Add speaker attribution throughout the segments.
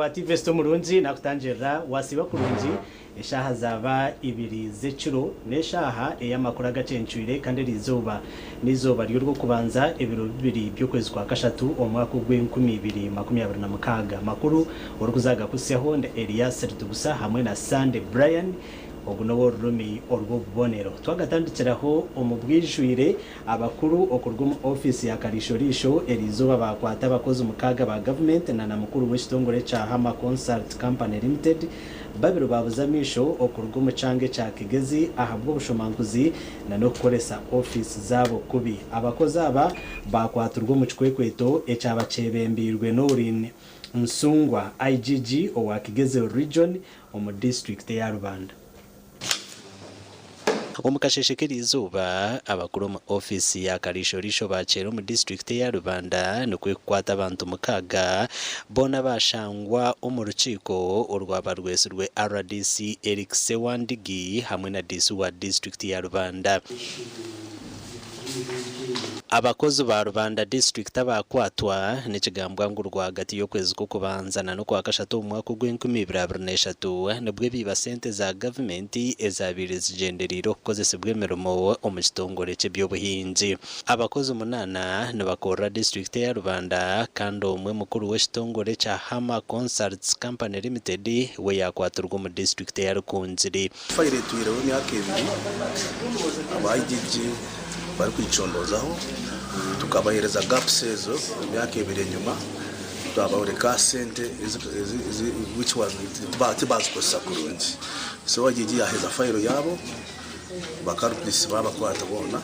Speaker 1: Wa TV City omurungi nakutangirira wasiiba kurungi eshaaha zaaba ibiri z'ekiro n'eshaaha ey'amakuru agacencwire kandi eriizooba n'eizooba ry'orwokubanza ebiro bibiri by'okwezi kwa kashatu omwaka ogw'enkumi ibiri 26. Amakuru orikuza agakutsyaho ndi Elias Ritugusa hamwe na Sunday Brian. Ogu n'ow'orurimi orw'obubonero. Twagatandikiraho omu bwijwire, abakuru okuruga omu ofiisi ya Kariisho-riisho eriizooba baakwata abakozi mukaaga ba gavumenti na na mukuru w'ekitongore ekya Hammer Consult Company Limited babiri baabuza amaisho okuruga omu kyanga ekya Kigezi ahabw'obushomankuzi na n'okukoresa ofiisi zaabo kubi. Abakozi aba baakwatirwa omu kikwekweto ekyaba kyebembeirwe Noureen Nsungwa, IGG owa Kigezi Region omu disiturikiti eya Rubanda. Omu kasheeshe k'eriizooba, abakuru omu ofiisi ya Kariisho-riisho baakyera omu disiturikiti eya Rubanda nikwo kukwata abantu mukaaga boona baashangwa omu rukiiko orwaba rwetsirwe rdc Eric Ssewandigi hamwe na DC wa disiturikiti ya Rubanda. Abakozi ba Rubanda disiturikiti abaakwatwa nikigambwa ngu rwagati y'okwezi kw'okubanza na n'okwakashatu omu mwaka ogw'enkumi ibiri 23 nibwo biiba sente za gavumenti ezaabaire zigyendereire okukozesibwa emirimo omu kitongore ky'eby'obuhingi. Abakozi munaana nibakorera disiturikiti eya Rubanda kandi omwe mukuru w'ekitongore ekya Hammer Consults Company Limited we yaakwatirwa omu disiturikiti eya Rukungiri.
Speaker 2: Fayiro etwireho emyaka ebiri aba IGG barikugicondoozaho. Tukabaheereza gaps ezo emyaka ebiri enyima, twabayoreka aha sente which was tibazikozesa kurungi. So IGG yaheeza fayiro yaabo, ba culprits babakwata boona.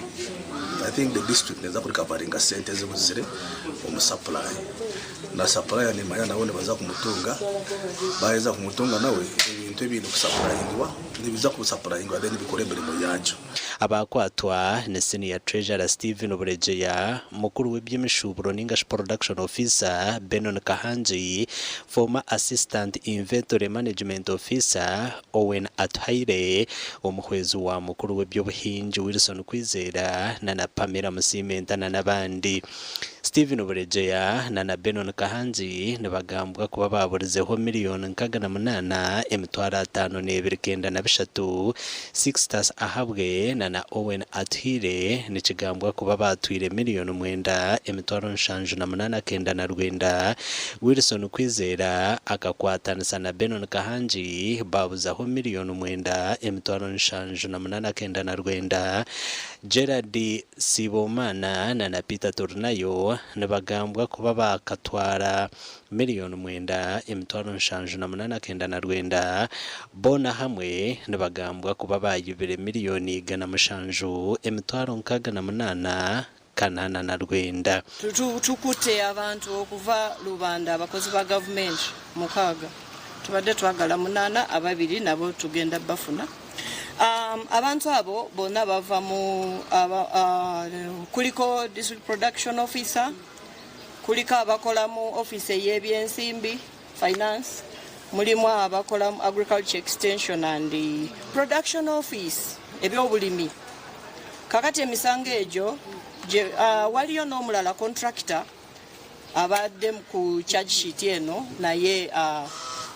Speaker 2: I think the district neeza kurikavaringa sente ezibuzire omu supply. Na supplier nimanya nawe nibaza kumutunga, baheza kumutunga nawe ebintu ebiine kusapurayingibwa nibiza kusapurayingibwa then bikore emirimo yagyo.
Speaker 1: Abaakwatwa ni Senior Treasurer Stephen Buregeya, Mukuru w'eby'emishuuburo ninga shi Production Officer Benon Kahangi, Former Assistant Inventory Management Officer Owen Atuhaire, Omuhwezi wa Mukuru w'eby'obuhingi Wilson Kwizera na na Pamela Musiimenta na n'abandi. Stephen Buregeya na na Benon Kahangi nibagambwa kuba baaburizeho miriyoni 68 523, Sixtus Ahabwe na na Owen Atuhaire nikigambwa kuba baatwire miriyoni 9 708 9, Wilson Kwizera akakwatanisa na Benon Kahangi baabuzaho miriyoni 9 708 9, Gerald Sibomana na na Peter Turinayo nibagambwa kuba baakatwara miriyoni 9 789, boona hamwe nibagambwa kuba baayibire miriyoni 107 68 809.
Speaker 3: Tukutte abantu okuva Rubanda abakozi ba gavumenti mukaaga tubadde twagala munaana ababiri nabo tugenda bafuna. Abantu abo bonna bava mu kuliko district production officer, kuliko abakola mu office ey'ebyensimbi finance, mulimu abakola mu agriculture extension and production office ebyobulimi. Kakati emisango egyo waliyo n'omulala contractor abadde ku charge sheet eno naye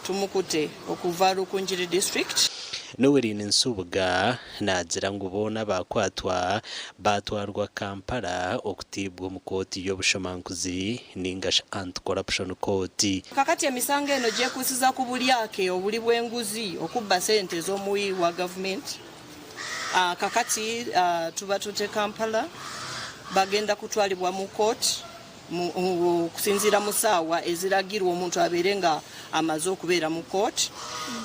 Speaker 3: tumukute okuva Rukungiri district.
Speaker 1: Noeline Nsubuga naagira ngu boona abaakwatwa baatwarwa Kampala okutiibwa omu kooti y'obushomankuzi ninga shi Anti-Corruption Court.
Speaker 3: Kakati emisango eno gyekuusiza ku bulyake obuli bw'enguzi, okubba sente z'omuwi wa gavumenti. Kakati tubatute Kampala bagenda kutwalibwa mu kooti okusinziira mu saawa eziragirwa omuntu abeere nga amaze okubeera mu kooti.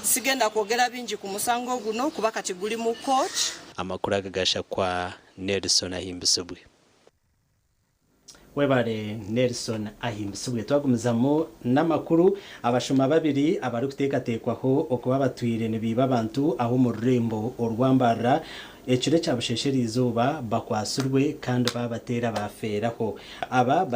Speaker 3: Sigenda kwogera bingi ku musango guno kuba kati guli mu kooti.
Speaker 1: Amakuru aga gashakwa Nelson Ahimbisibwe. Webale Nelson Ahimbisibwe. Twagumizamu n'amakuru, abashuma babiri abarikuteekateekwaho okuba batwire nibiiba abantu aha omu rurembo orwa Mbarara ekiro ekya busheesha eriizooba bakwatsirwe kandi baabateera baafeeraho. Aba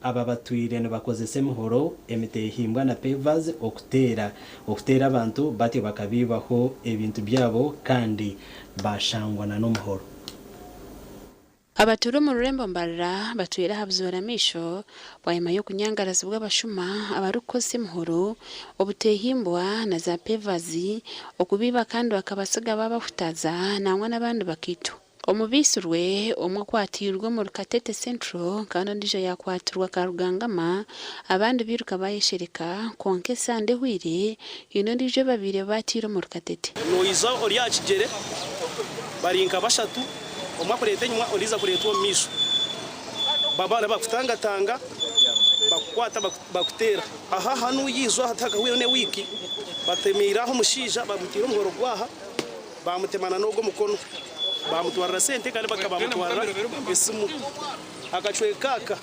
Speaker 1: aba batwire nibakozesa emihoro, emiteehimbwa na pavers okuteera okuteera abantu batyo bakabiibaho ebintu byabo kandi baashangwa na n'omuhoro.
Speaker 4: Abatuura omu rurembo Mbarara batwire aha buzoora maisho bwanyima y'okunyangarazibwa abashuma abarikukozesa emihoro, obutehimbwa na za pevazi okubaiba kandi bakabatsiga babahutaza nangwa n'abandi bakaitwa. Omu baitsirwe, omwe akwatiirwe omuri Katete Central kandi ondiijo yaakwatirwa Karugangama, abandi bairuka baayeshereka kwonka esande ehweire haine ondiijo ou babaire baatiire omuri Katete.
Speaker 5: Noija ori aha kigyere, bari nka bashatu, omwe akureeta enyima ondiijo akureeta omu maisho. Baba nibakutangatanga, bakukwata bakuteera. Aha hanu yaija aha tihakahweireho n'ewiiki, batemeire aha omushaija bamutaire omuhoro gwaha, baamutema na n'ogwo omukono, baamutwarira sente kandi bakaba baamutwarira esimu. Akacweka aka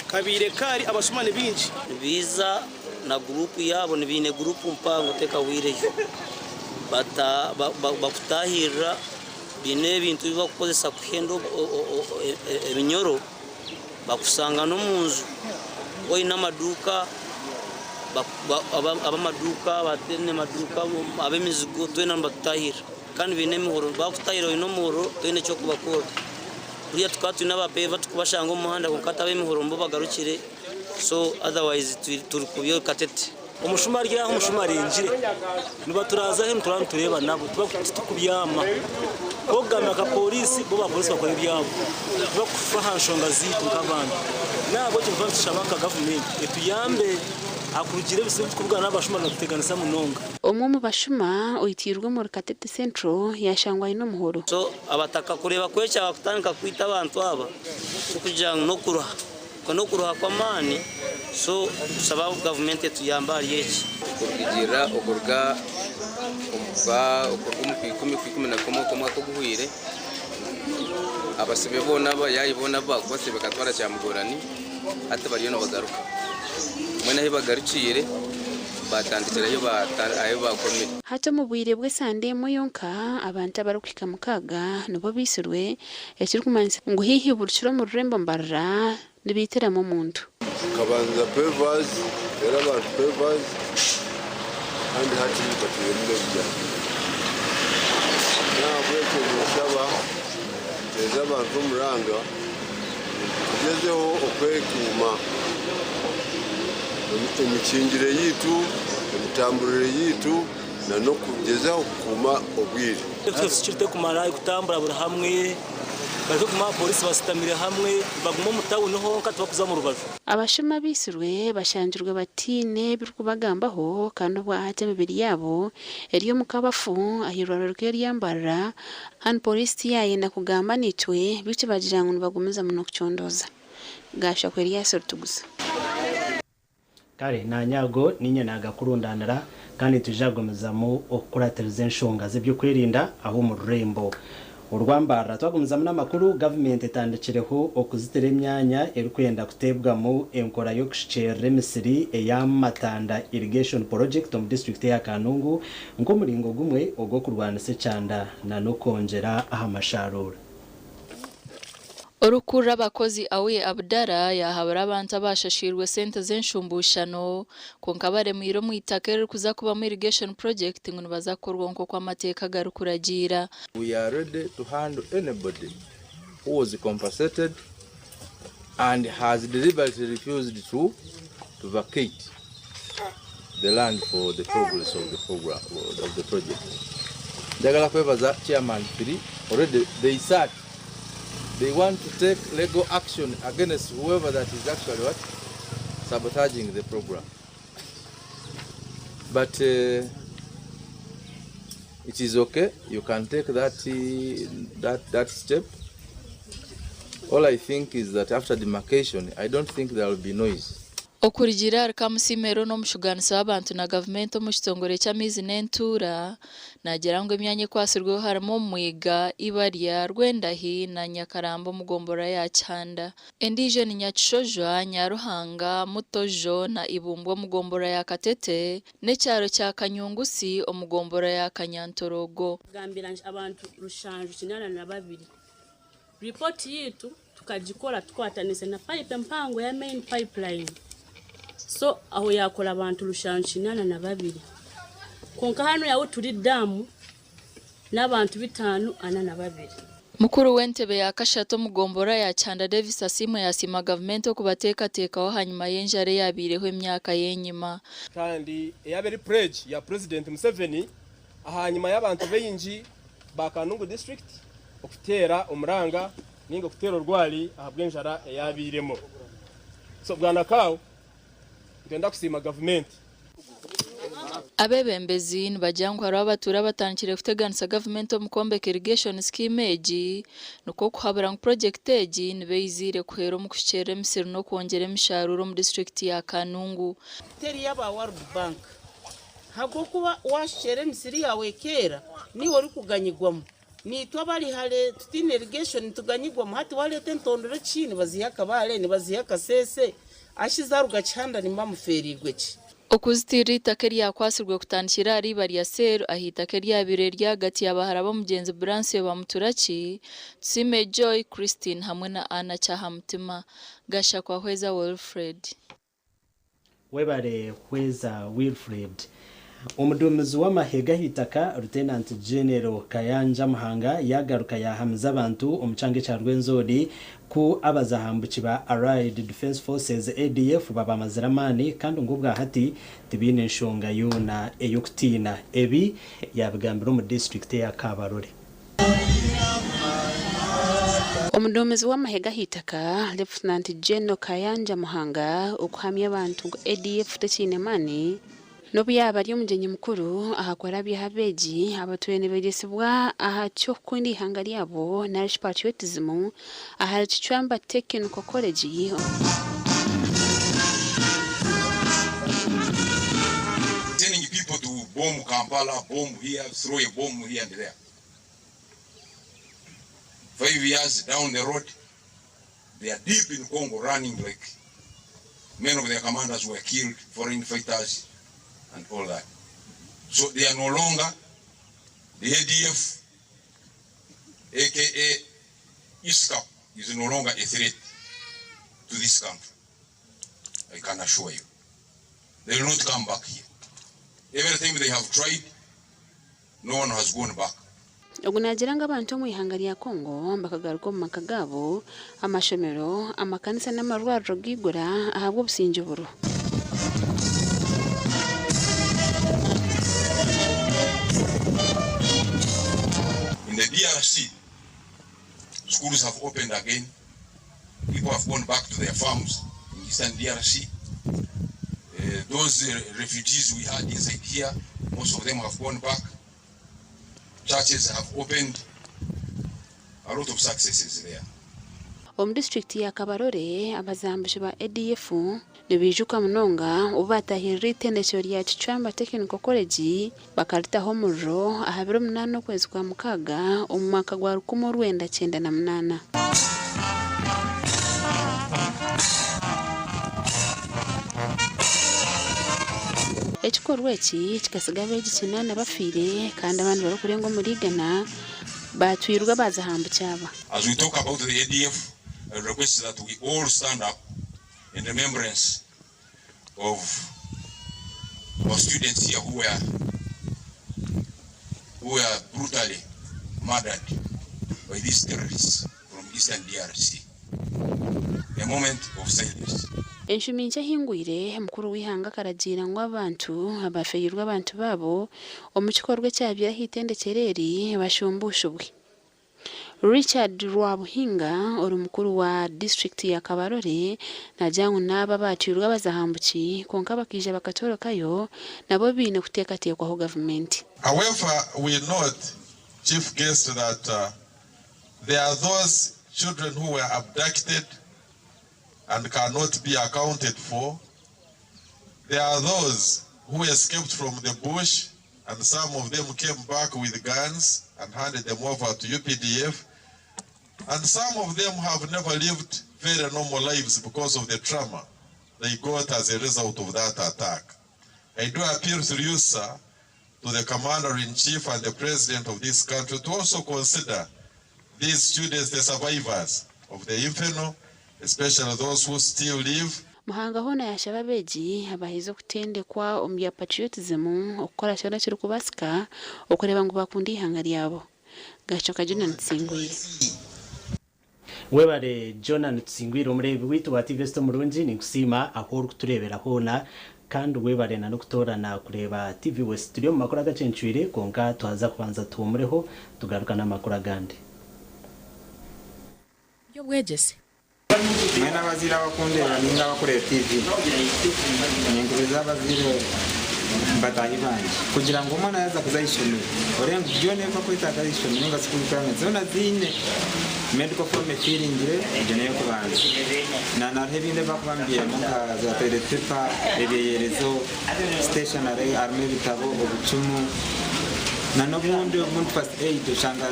Speaker 5: kabaire kari abashuma ni baingi.
Speaker 6: Nibaija na guruupu yaabo, nibaine guruupu mpango tekahweireyo. Bakutaahirira baine ebintu ebi barikukozesa kuhenda ebinyoro, bakushanga n'omu nju. Oine amaduuka, ab'amaduuka, abataine maduuka, ab'emizigo twena nibatutaahirira kandi baine emihoro. Baakutaahirira oine omuhoro toine eky'okubakora. Buriya tukaba twine abapeeva turikubashanga omu muhanda kwonka hati ab'emihoro nibo bagarukire so otherwise turi kubi Katete.
Speaker 7: Omushuma ari aha, omushuma arengire. Nibaturaaza aheeru niturara nitureeba nabo, titukubyama. Ku okugambira nka pooriisi, bo baapooriisi bakora ebyabo. Tibakufa aha nshonga zaitu nk'abantu. N'ahabw'ekyo nituba nitushaba nka gavumenti etuyambe ahakurugiirira ebizibu ebi turikubugana n'abashuma nibatuteganisa munonga.
Speaker 4: Omwe omu bashuma oitiirwe omuri Katete Central yashangwa aine omuhoro.
Speaker 6: So abataka kureeba ku ekyaba kutandika kwita abantu aba, tikugira ngu n'okuruha. Okwo n'okuruha kw'amaani, so nitushaba gavumenti etuyambe ahari eki.
Speaker 8: Okurugiirira okuruga omu okuruga omu kwikumi kwikumi na kumwe okw'omwaka oguhweire, abasibe boona abayaayi boona abu baakwasire bakatwara Kyamugorani hati bariyo nibagaruka. Mbwenu ahi bagarukiire baatandikira ahi ahi baakomire.
Speaker 4: Hati omu bwire bw'esande emwe yonka, abantu abarikuhika mukaaga nibo baitsirwe Ekirikumanyisa ngu haihi buri kiro omu rurembo Mbarara nibaitiramu omuntu.
Speaker 9: Nkabanza pavers, nteera abantu pavers kandi hati batwiremu n'ebigyambi. N'ahabw'ekyo ninshaba nteeze abantu omuranga tugyezeho okwekuuma emikingire yaitu, emitamburire yaitu. Na n'okugyezaho kukuuma obwire.
Speaker 7: Security kumara kutambura buri hamwe, bareke kuguma aha polisi basitamire hamwe, bagume omu tawuni honka tibakuza omu rubaju.
Speaker 4: Abashuma abaitsirwe bashangirwe bataine ebirikubagambaho kandi obwahati emibiri yaabo eri omu kabafu ah'eirwariro rikuru erya Mbarara kandi pooriisi tiyayenda kugamba naitwe beitu bagira ngu nibagumizamu n'okucondooza. Gashakwa Erias Rutuguza.
Speaker 1: Kare naanye ago niinye naagakurundaanira, kandi nitwija kugumizamu okukuratiriza enshonga z'eby'okwerinda aha omu rurembo orwa Mbarara. Twagumizamu n'amakuru, gavumenti etandikireho okuzitira emyanya erikwenda kuteebwamu enkora y'okushukyerera emisiri eya Matanda Irrigation Project omu disiturikiti eya Kanungu nk'omuringo gumwe ogw'okurwanisa ekyanda n'okwongyera aha masharuura.
Speaker 10: Orikukurira abakozi Auye Abdallah yaahabura abantu abaashashwirwe sente z'enshumbuushano kwonka baremwire omu itaka eririkuza kubamu irrigation project ngu nibaza kukorwaho nk'oku amateeka garikuragiira.
Speaker 11: We are ready to handle anybody who was compensated and has deliberately refused to to vacate the land for the progress of the program of the project. Njagala kwebaza chairman Phiri already they sat They want to take legal action against whoever that is actually what? Sabotaging the program. But uh, it is okay, you can take that, uh, that, that step. All I think is that after demarcation, I don't think there will be noise.
Speaker 10: Okurugiirira ahari Kamusiime Eron omushugaanisa w'abantu na gavumenti omu kitongore ky'amaizi n'entuura, naagira ngu emyanya ekwatsirweho harimu Omwiga, Ibarya, Rwendahi na Nyakaramba omu gomborora ya Kihanda. Endiijo ni Nyakishojwa, Nyaruhanga, Mutojo na Ibumbwa omu gomborora ya Katete n'ekyaro kya Kanyungusi omu gomborora ya Kanyantorogo.
Speaker 12: Gambira ngu abantu rushanju 82 Ripooti yaitu tukagikora tukwatanise na pipe empango eya main pipeline so aho yakora abantu 782 kwonka hanu ahu turi dam n'abantu 542.
Speaker 10: Mukuru w'entebe ya kashatu omu gomborora ya Kihanda Davis Asiimwe yasiima gavumenti okubateekateekaho ahanyima y'enjara eyabaireho emyaka y'enyima.
Speaker 13: Kandi eyaba eri pledge ya Purezidenti Museveni ahanyima y'abantu baingi ba Kanungu district okuteera omuranga ninga okuteera orwari ahabw'enjara eyabairemu. So Bwana Kawu nitwenda kusiima gavumenti.
Speaker 10: Abeebembezi nibagira ngu hariho abatuura abatandikire kuteganisa gavumenti omu kwombeka irrigation scheme egi nikwo kuhabura ngu purogyekiti egi niba eiziire kuhwera omu kuhikiirira emisiri n'okwongyera emisharuuro omu disiturikiti ya Kanungu.
Speaker 14: Teri y'aba World Bank ahabw'okuba waashukyera emisiri yaawe ekeera niiwe orikuganyirwamu. Naitwe abari hare tutaine irrigation nituganyirwamu. Hati waareeta entondore ki nibaziiha Kabale, nibaziiha Kasese, ashi zaaruga Kihanda nimuba mufeereirwe ki?
Speaker 10: Okuzitiirira eitaka eryakwatsirwe kutandikira ahari iba rya Seeru aha itaka eryabaire riri ahagati ya bahara b'omugyenzi Brancio Bamuturaki, Tusiime Joy, Christine hamwe na Anna Kyahamutima. Gashakwa Hweza Wilfred.
Speaker 1: Webare Hweza Wilfred. Omuduumizi w'amahe g'aheitaka Lieutenant General Kayanja Muhanga yagaruka yahamiza abantu omu kyanga ekya Rwenzori ku abazahambuki ba Allied Defence Forces, ADF, babamazire amaani kandi ngu obwahati tibaine nshonga yoona ey'okutiina. Ebi yabigambira omu disiturikiti eya Kabarole.
Speaker 4: Omuduumizi w'amahe g'aheitaka, Lieutenant General Kayanja Muhanga okuhamya abantu ngu ADF tekiine maani n'obu yaaba ari omugyenyi mukuru aha kurabyaho abeegi abatwire nibegyesibwa aha ky'okukunda eihanga ryabo narishi patriotism ahari Kicwamba Technical College.
Speaker 15: Telling people to bomb Kampala, bomb here, throw a bomb here and there. 5 years down the road, they are deep in Congo running like many of their commanders were killed, foreign fighters and all that. So they are no longer the ADF, aka ISCAP, is no longer a threat to this country. I can assure you. They will not come back here. Everything they have tried, no one has gone back.
Speaker 4: Ogu naagira ngu abantu omu ihanga rya Congo bakagaruka omu maka gaabo, amashomero, amakanisa n'amarwariro gaigura ahabw'obusingye oburiho.
Speaker 15: In the DRC, schools have opened again. People have gone back to their farms in eastern DRC. Those refugees we had inside here, most of them have gone back. Churches have opened. A lot of successes there.
Speaker 4: Omu disiturikiti ya Kabarole, abazambushi ba ADF nibijuka munonga obu batahirira eitendekero rya Kicwamba Technical College bakaritaho omuriro aha biro 8 okwezi kwa mukaaga omu mwaka gwa 1998. Ekikorwa eki kikasiga abeegi 8 bafiire kandi abandi barikurenga omuri 100 batwirwe abazahambukye aba.
Speaker 15: As we talk about the ADF, I request that we all stand up in remembrance of our students here who were brutally murdered by these terrorists from Eastern DRC. A moment of silence.
Speaker 4: Enshumi nkye ehingwire, mukuru w'eihanga akaragiira ngu abantu abafeirwe abantu baabo omu kikorwa ekyabaire aha itendekero eri bashumbushibwe. Richard Rwabuhinga ori mukuru wa disiturikiti ya Kabarole naagira ngu n'abo abatwirwe abazahambuki kwonka bakaija bakatorokayo nabo baine kuteekateekwaho gavumenti.
Speaker 16: However, we note, Chief Guest, that there are those children who were abducted and cannot be accounted for. There are those who escaped from the bush and some of them came back with guns and handed them over to UPDF. And some of them have never lived very normal lives because of the trauma they got as a result of that attack. I do appeal to you, sir, to the Commander-in-Chief and the President of this country to also consider these students, the survivors of the inferno, especially those who still live.
Speaker 4: Muhanga hoona yashaba abeegi abahize okutendekwa omu bya patriotism okukora kyona ekirikubaasika okureeba ngu bakunda eihanga ryabo. Gachoka Junior Nsingwire.
Speaker 1: Webare Jonah Nitusingwire omureebi waitu wa TV Esita omurungi ninkusiima ahu orikutureebera hoona kandi webare na n'okutoorana kureeba TV West. Turi omu makuru agacencwire kwonka twaza kubanza tuhumureho tugaruka n'amakuru agandi.
Speaker 4: By'obwegyese.
Speaker 17: Mbwenu abazaire abakundeeba ninga abakureeba TV, ninkuriza abazaire bataahi bangye kugira ngu omwana yaaza kuza aha ishomero oreebe ngu byona ebi bakwetaaga aha ishomero ninga school requirements zoona aziine, medical form efiringire egyo n'ey'okubanza. Na hariho ebindi ebi bakuba nibaihiramu nka za toilet paper, ebyeyerezo, stationery harimu ebitabo, obucumu na n'obundi obundi first aid oshanga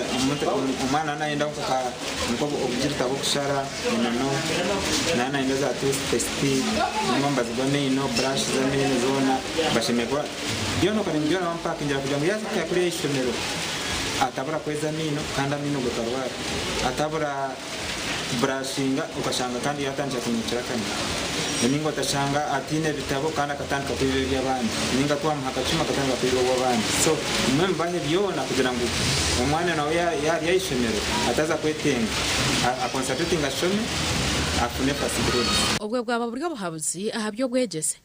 Speaker 17: omwana nayenda nka Nk'obugirita bw'okushara enono, naba nayenda za toothpaste, n'omubazi gw'amaino, brush z'amaino zoona bashemereire kuba byona okareba ngu byona bamupakingira kugira ngu yaaza kuhika kuriya ah'eishomero atabura kweza amaino kandi amaino gakarwara, atabura kuburashinga okashanga kandi yaatandika kunuukira akanwa. Ninga otashanga ataine bitabo kandi akatandika kwiba eby'abandi, ninga twamuha akacuma akatandika kwiba obw'abandi. So imwe mubahe byona kugira ngu omwana nawe yaaba ari aha ishomero ataza kwetenga, a concentratinge ashome afune first grades.
Speaker 4: Obwo bwaba buri obuhabuzi aha by'obwegyese.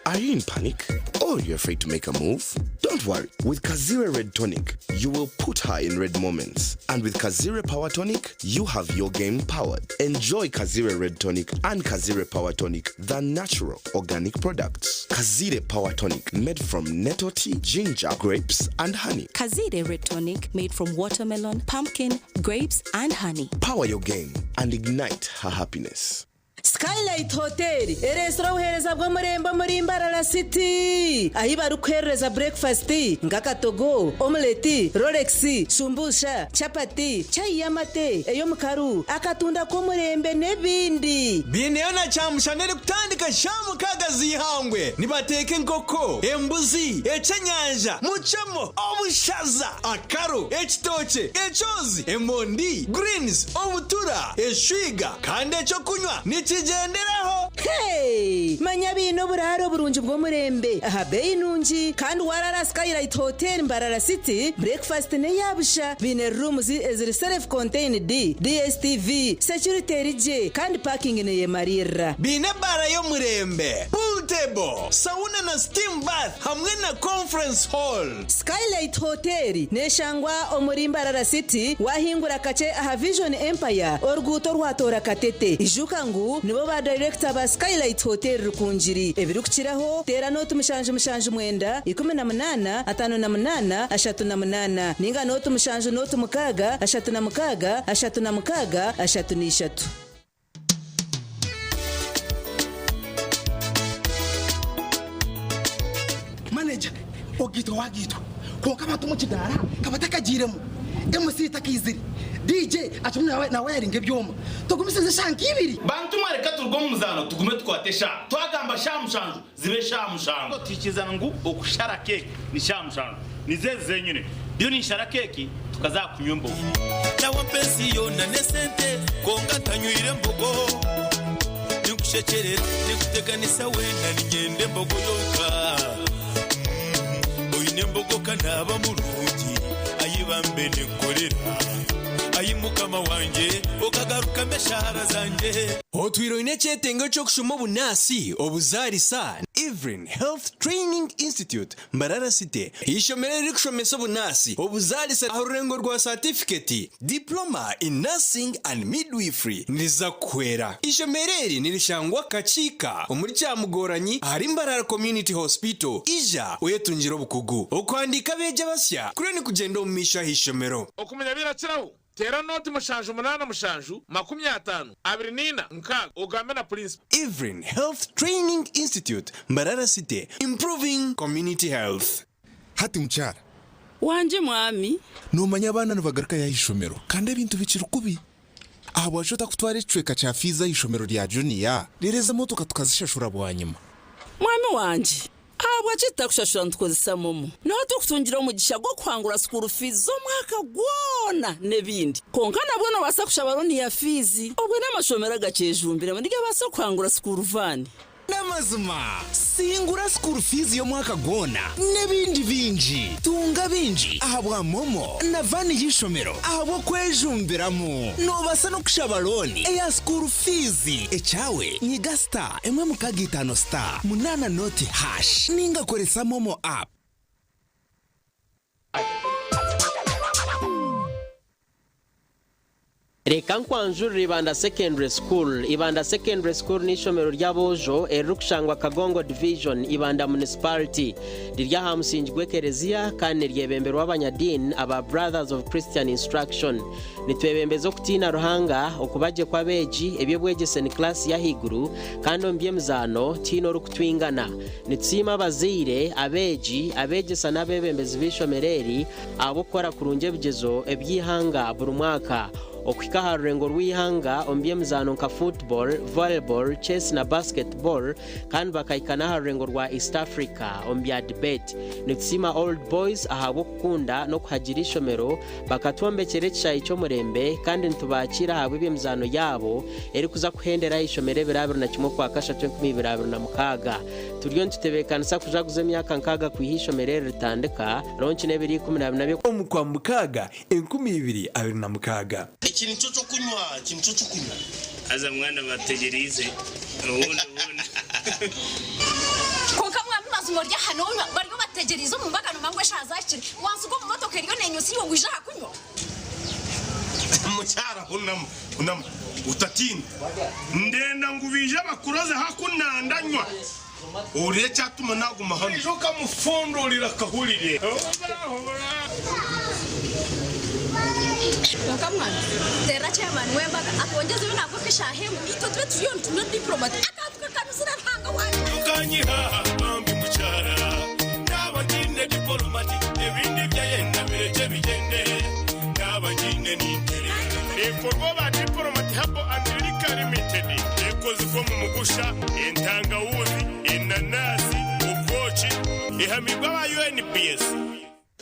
Speaker 18: Are you in panic? Or you're afraid to make a move? Don't worry. With Kazire Red Tonic, you will put her in red moments. And with Kazire Power Tonic, you have your game powered. Enjoy Kazire Red Tonic and Kazire Power Tonic, the natural organic products. Kazire Power Tonic, made from nettle tea, ginger, grapes, and honey.
Speaker 19: Kazire Red Tonic made from watermelon, pumpkin, grapes, and honey.
Speaker 18: Power your game and ignite her happiness.
Speaker 20: Skylight Hotel ereetsire obuheereza bw'omurembe omuri Mbarara City ahi barikuheerereza burekifasiti nk'akatogo, omuleti, rolex, shumbusha, chapati, chai y'amate, ey'omukaru, akatunda k'omurembe n'ebindi.
Speaker 21: Biineyo na kyamushana erikutandika shaaha mukaaga z'eihangwe. Nibateeka enkoko, embuzi, ekyenyanja, mucemo, obushaza, akaru, ekitookye, ekyozi, emondi, greens, obutura, eshwiga kandi ekyokunywa nikigyenderaho.
Speaker 20: Hey! Manya baine oburaaro burungi bw'omurembe aha beeyi nungi kandi waaraara Skylight Hotel Mbarara City, breakfast n'eya busha. Baine rooms eziri self contained, DSTV, security eri gye kandi parking neyemariirira.
Speaker 21: Baine ebaara y'omurembe, pool table, sauna na steam bath hamwe na conference hall.
Speaker 20: Skylight Hotel neshangwa omuri Mbarara City wahingura kakye aha Vision Empire oruguuto orwatoora Katete. Ijuka ngu nibo ba dayirekita ba Skylight Hotel Rukungiri. Ebirikukiraho teera nooti 779 18 58 38 ninga nooti 7 nooti 6 36 36 33.
Speaker 22: Manager, ogaitwa wagaitwa kwonka abantu omu kidaara ka batakagiiremu, MC takaizire, DJ akirimu nawayaringa ebyoma, tugumisirize eshaaha nk'ibiri.
Speaker 23: Bantu mwe reka turuge omu muzaano tugume tukwate eshaaha. Twagamba shaaha mushanju zibe shaaha mushanju. Twikiriza ngu okushara keeki ni shaaha mushanju. Nizo ezi zenyine. Ndiyo ninshara keeki tukaza aha kunywa embogo.
Speaker 24: Nawe ampa ensi yoona n'esente kwonka ntanywire mbogo. Ninkushekyerera ninkuteganisa weena niinyenda embogo yonka. Oine embogo ka naaba murungi ayi bambe ninkukorera. Ayi Mukama wangye okagarukamu eshaara zangye.
Speaker 21: Otwire oine ekyetengo ky'okushoma obunaasi, obuzaarisa, Evelyn Health Training Institute, Mbarara City, eishomero eririkushomesa obunaasi, obuzaarisa aha rurengo rwa saatifiketi, Diploma in Nursing and Midwifery, niriza kukuhwera. Eishomero eri nirishangwa Kakiika omuri Kyamugoranyi ahari Mbarara Community Hospital. Ija oyetungire obukugu. Okuhandiika abeegi abasya kuriyo nikugyenda omu maisho aha ishomero.
Speaker 25: Okumanya birakiraho, teera nooti 7 8 7 50 24 6 ogambe na purinsipo.
Speaker 21: Evelyn Health Training Institute, Mbarara City, Improving Community Health.
Speaker 26: Hati mukyara.
Speaker 27: Wangye mwami.
Speaker 26: Noomanya abaana nibagarukayo aha ishomero kandi ebintu bikiri kubi. Ahabwaki otakutwara ekicweka kya fiizi aha ishomero rya juniya reero ezi emotoka tukazishashura bwanyima?
Speaker 27: Mwami wangye. Ahabwaki tutakushashura nitukozesa MoMo? Niho turikutungira omugisha gw'okuhangura school fees z'omwaka gwona n'ebindi. Kwonka nabwo noobaasa kushaba looni ya fiizi. Obwo n'amashomero agakyejumbiremu nigabaasa kuhangura school van.
Speaker 2: N'amazima, singura school fees y'omwaka gwona n'ebindi bingi. Tunga bingi ahabwa MoMo na van y'eishomero ahabw'okwejumbiramu. Noobaasa n'okushaba looni eya school fees. Ekyawe, nyiga star emwe mukaga itaano star munaana noti hash ninga koresa MoMo app.
Speaker 3: Reka nkwanjurire Ibanda Secondary School. Ibanda Secondary School n'eishomero ry'aboojo eririkushangwa Kagongo Division, Ibanda Municipality. Riri aha musingi gw'ekereziya kandi niryebemberwa abanyadiini aba Brothers of Christian Instruction. Nitwebembeza okutiina Ruhanga, okuba gye kw'abeegi, eby'obwegyese ni kilaasi y'ahaiguru kandi omu by'emizaano tihaine orikutwingana. Nitusiima abazaire, abeegi, abeegyesa n'abeebembezi b'eishomero eri ahabw'okukora kurungi ebigyezo eby'eihanga buri mwaka. Okuhika aha rurengo rw'eihanga omu by'emizaano nka football, volleyball, chess na basketball kandi bakahika n'aha rurengo rwa East Africa omu bya debate. Nitusiima Old Boys ahabw'okukunda n'okuhagira eishomero bakatwombekyera ekishaayi ky'omurembe kandi nitubakiira ahabw'eby'emizaano yaabo erikuza kuhendera aha ishomero ebiro 21 Okwakashatu 2026. Turiyo nitutebeekanisa kujaguza emyaka nkaaga kwiha eishomero eri ritandika, ronki n'ebiro 14 by'Okwa.
Speaker 21: Omu Kwamukaaga 2026.
Speaker 5: Eki nikyo ky'okunywa, eki nikyo ky'okunywa.
Speaker 6: Haza mwana bategyereize obundi obundi.
Speaker 7: Kwonka mwami mazima ori aha nonywa bariyo bategyereize omu mbaga nomanya ngu eshaaha zahikire wansiga omu motoka eriyo nenyusa iwe ngu ija aha kunywa.
Speaker 5: Mukyara hunama, hunama, otatiina. Ndenda ngu baije bakuroze haku nandanywa, ohurire ekyatuma naguma hanu. Oija okamufundurira akahurire.
Speaker 7: Kwonka mwana, teerera chairman w'embaga atwongyeze yo nangwa nk'eshaaha emwe itwe tube turiyo nitunywa diplomat akantu kakanuzire Ruhanga wangye.
Speaker 24: Tukanyiha bambi mukyara, naaba ntiine dipolomati, ebindi byayenda birekye bigyende, naaba ngiine ninterera.
Speaker 25: Neekorwa aba Diplomat Herbal and Liquor Limited. Ekozirwe omu mugusha, entangawuzi, enanasi, obwoki. Ehamiibwe aba UNBS.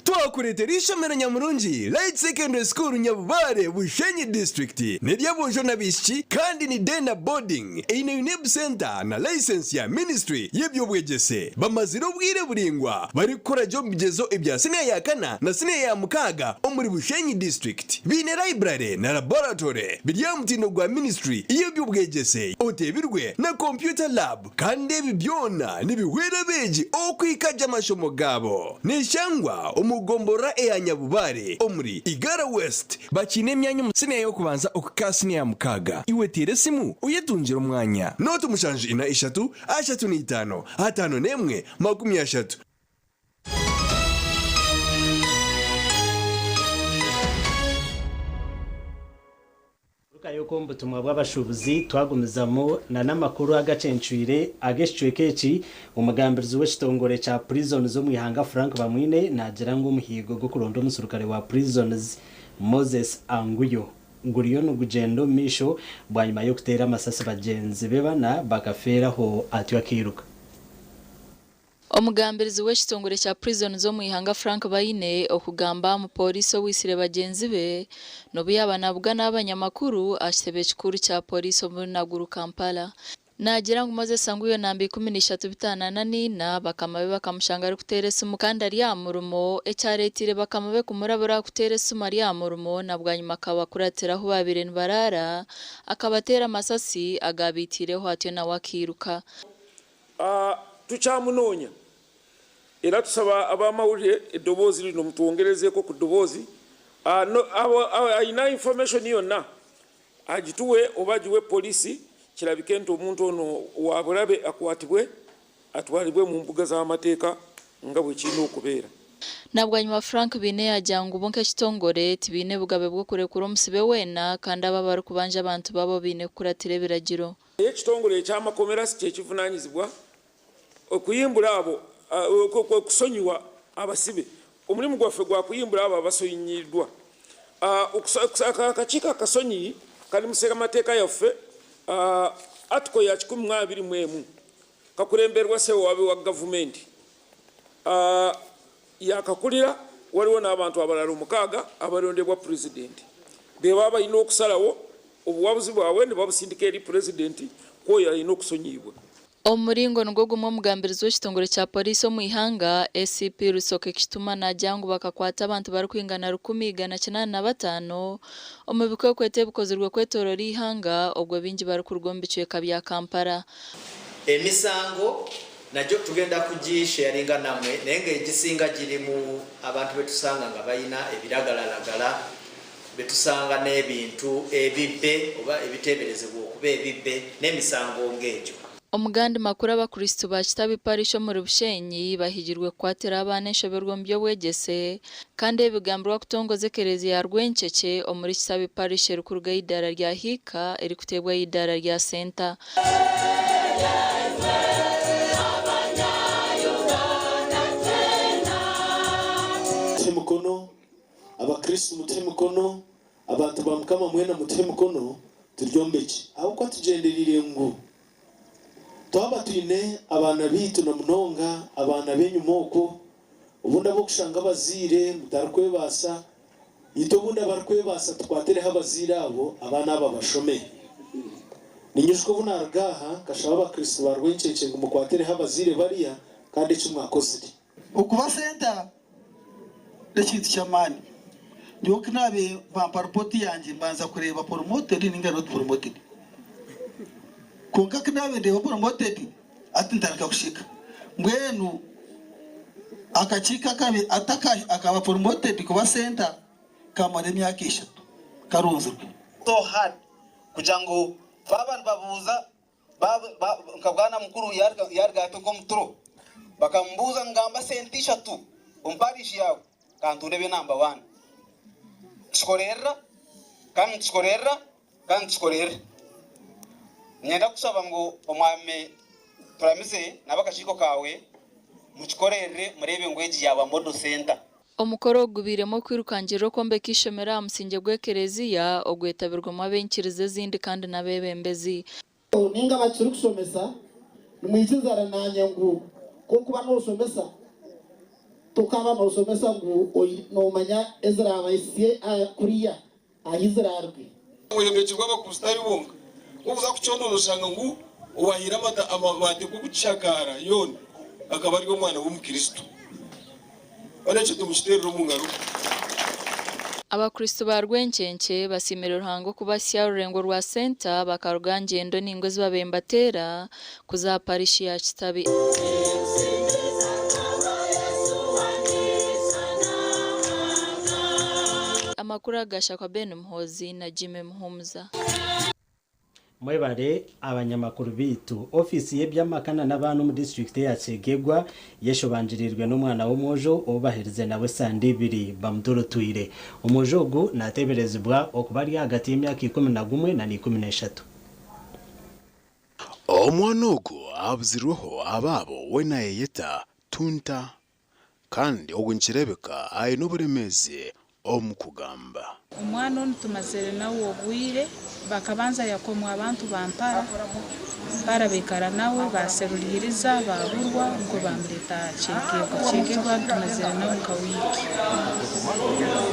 Speaker 21: Twakureetera eishomero nyamurungi Light Secondary School Nyabubare, Bushenyi District. N'ery'aboojo n'abaishiki kandi ni day na boarding. Eine UNEB Centre na license ya Ministry y'eby'obwegyese. Bamazire obwire buraingwa barikukora gye omu bigyezo ebya siniya ya kana na siniya ya mukaaga omuri Bushenyi District. Baine library na laboratory biri aha mutindo gwa Ministry y'eby'obwegyese oteebirwe na computer lab. Kandi ebi byona nibihwera abeegi okuhika gye amashomo gaabo. Neshangwa omu gomborora eya Nyabubare omuri Igara West. Bakiine emyanya omu siniya y'okubanza okuhika aha siniya ya mukaaga. Iwe teera esimu oyetungire omwanya. Nooti 7 4 3 5 51 30.
Speaker 1: Tugarukayo okwo omu butumwa bw'abashuubuzi twagumizamu na n'amakuru agacencwire ag'ekicweka eki, omugambirizi w'ekitongore kya Prisons omu ihanga Frank Bamwine naagira ngu omuhiigo gw'okuronda omuserukare wa Prisons Moses Anguyo guriyo nigugyenda omu maisho bwanyima y'okuteera amasasi bagyenzi be bana bakafeeraho atyo akairuka.
Speaker 10: Omugambirizi w'ekitongore kya Prisons omu ihanga Frank Baine okugamba aha mupooriisi owaitsire bagyenzi be n'obu yaaba nabugana abanyamakuru aha kitebe kikuru kya pooriisi omuri Naguru, Kampala. Naagira ngu Moses Anguyo namba 13 544 bakama be bakamushanga arikuteera esimu kandi ari aha murimo ekyareeteire bakama be kumurabura aha kuteera esimu ari aha murimo na bwanyima akabakuratira ahu baabaire nibaraara akabateera amasasi agaabaitiireho atyo nawe akairuka.
Speaker 8: Tukyamunoonya era tusaba abamawulire eddoboozi lino mutwongerezeeko ku ddoboozi. Alina information yonna agituwe oba agiwe poliisi kirabike nti omuntu ono wabulabe akwatibwe atwalibwe mu mbuga z'amateeka nga bwekirina okubeera.
Speaker 10: Na bwanyima Frank Baine yaagira ngu bo nk'ekitongore tibaine bugabe bw'okurekura omusibe weena kandi abo abarikubanja abantu baabo baine kukuratira ebiragiro.
Speaker 8: Ekitongore eky'amakomera si kyekivunanyizibwa okuyimbura abo okusonyiwa abasibe. Omulimu gwaffe gwa kuyimbura abo abasonyiyiddwa. Akakiiko akasonyiyi kali mu ssemateeka yaffe Article ya 121 kakulemberwa Ssebawaabi wa gavumenti. Yakakulira waliwo n'abantu abalala omukaaga abalondebwa Pulezidenti bebaba balina okusalawo obuwabuzi bwabwe nibabusindika eri Pulezidenti kwoyo alina okusonyiyibwa.
Speaker 10: Omu muringo nigwo gumwe omugambirizi w'ekitongore kya Poliisi omu ihanga, ACP Rusoke Kituma naagira ngu bakakwata abantu barikwingana 185 omu bikwekweto ebikozirwe kwetoorora eihanga obwo baingi barikuruga omu bicweka bya Kampala.
Speaker 9: Emisango nagyo tugenda kugisharinga namwe naye nga egisinga giri mu abantu betusanga nga balina ebiragalalagala, betusanga n'ebintu ebibbe oba ebiteeberezebwa okuba ebibbe n'emisango ng'egyo.
Speaker 10: Omugandi makuru Abakristo ba Kitabi Parish omuri Bushenyi bahigirwe kukwatira abaana enshoberwa omu by'obwegyese kandi ebi bigambirwe akutongoza ekereziya ya Rwenkyekye omuri Kitabi Parish erikuruga aha idaara rya Hiika erikuteebwa aha idaara rya Senta.
Speaker 11: Mutuhe emikono, Abakristo mutuhe emikono, abantu ba Mukama mwena mutuhe emikono turyombekye. Ahabw'okuba tugyendereire ngu twaba twine abaana baitu na munonga abaana b'enyima okwo, obundi ab'okushanga abazaire mutarikwebaasa, Itwe obundi abarikwebaasa tukwatireho abazaire abo abaana aba bashome. Ninyijuka obu naaruga aha nkashaba Abakristo ba Rwenkyekye ngu mukwatireho abazaire bariya kandi eki mwakozire.
Speaker 12: Okuba senta n'ekintu ky'amaani. Nyowe ku naabaire bampa ripooti yangye mbanza kureeba promoted ninga not promoted. Kwonka ku naabaire ndeeba promoted hati ntandika kusheka. Mbwenu akakiiko akabi ataka akaba promoted kuba center kamara emyaka eshatu karunzirwe.
Speaker 13: So hard kugira ngu baaba nibabuuza nka bwana mukuru yaruga hati nk'omuturo bakamubuuza ngamba sente ishatu omu parish yaawe kantunde ebe namba one. Tukikorerera kandi nitukikorerera Kandi tukikorerere. Niinyenda kukushaba ngu Omwami Turamize n'ab'akakiiko kaawe mukikorerere mureebe ngu egi yaaba Model Centre.
Speaker 10: Omukoro ogu gubairemu okwirukangirira okwombeka eishomero aha musingye gw'ekereziya ogwetabirwemu ab'enyikiriza ezindi kandi n'abeebembezi.
Speaker 14: Ninga abakirikushomesa nimwikirizana nanye ngu ku orikuba noshomesa tokaba noshomesa ngu nomanya ezirabahisye kuriya ahi ziraruge.
Speaker 15: Obwombeki bw'Abakristaayo bwonka. Ku orikuza kucondooza oshanga ngu owaahaire amabaati g'okukishakaara yoona akaba ari omwana w'Omukristo. Hoona ekyo tumukiteerere omu ngaro.
Speaker 10: Abakristo ba Rwenkyenkye basiimire Ruhanga okubasya orurengo rwa Senta bakaruga aha ngyendo nainga ezi babaire nibateera kuza aha parishi ya Kitabi. Amakuru aga gashakwa Ben Muhoozi na Jimmy Muhumuza.
Speaker 1: Mwebare abanyamakuru baitu. Ofiisi y'eby'amaka na n'abaana omu disiturikiti eya Kyegegwa yeshobangirirwe n'omwana w'omwojo ou baherize nawe esande ibiri bamuturutwire. Omwojo ogu nateeberezibwa okuba ari ahagati y'emyaka 11 na 13.
Speaker 16: Omwana ogu abuzirweho abaabo we nayeyeta Tunta kandi ogu nikireebeka aine oburemeezi omu kugamba.
Speaker 28: Omwana onu tumazire nawe obwire, bakabanza yakomwa abantu ba Mpara, Mpara baikara nawe baseruliiriza baburwa nukwo bamureta Kyegegwa. Kyegegwa tumazire nawe nka wiiki.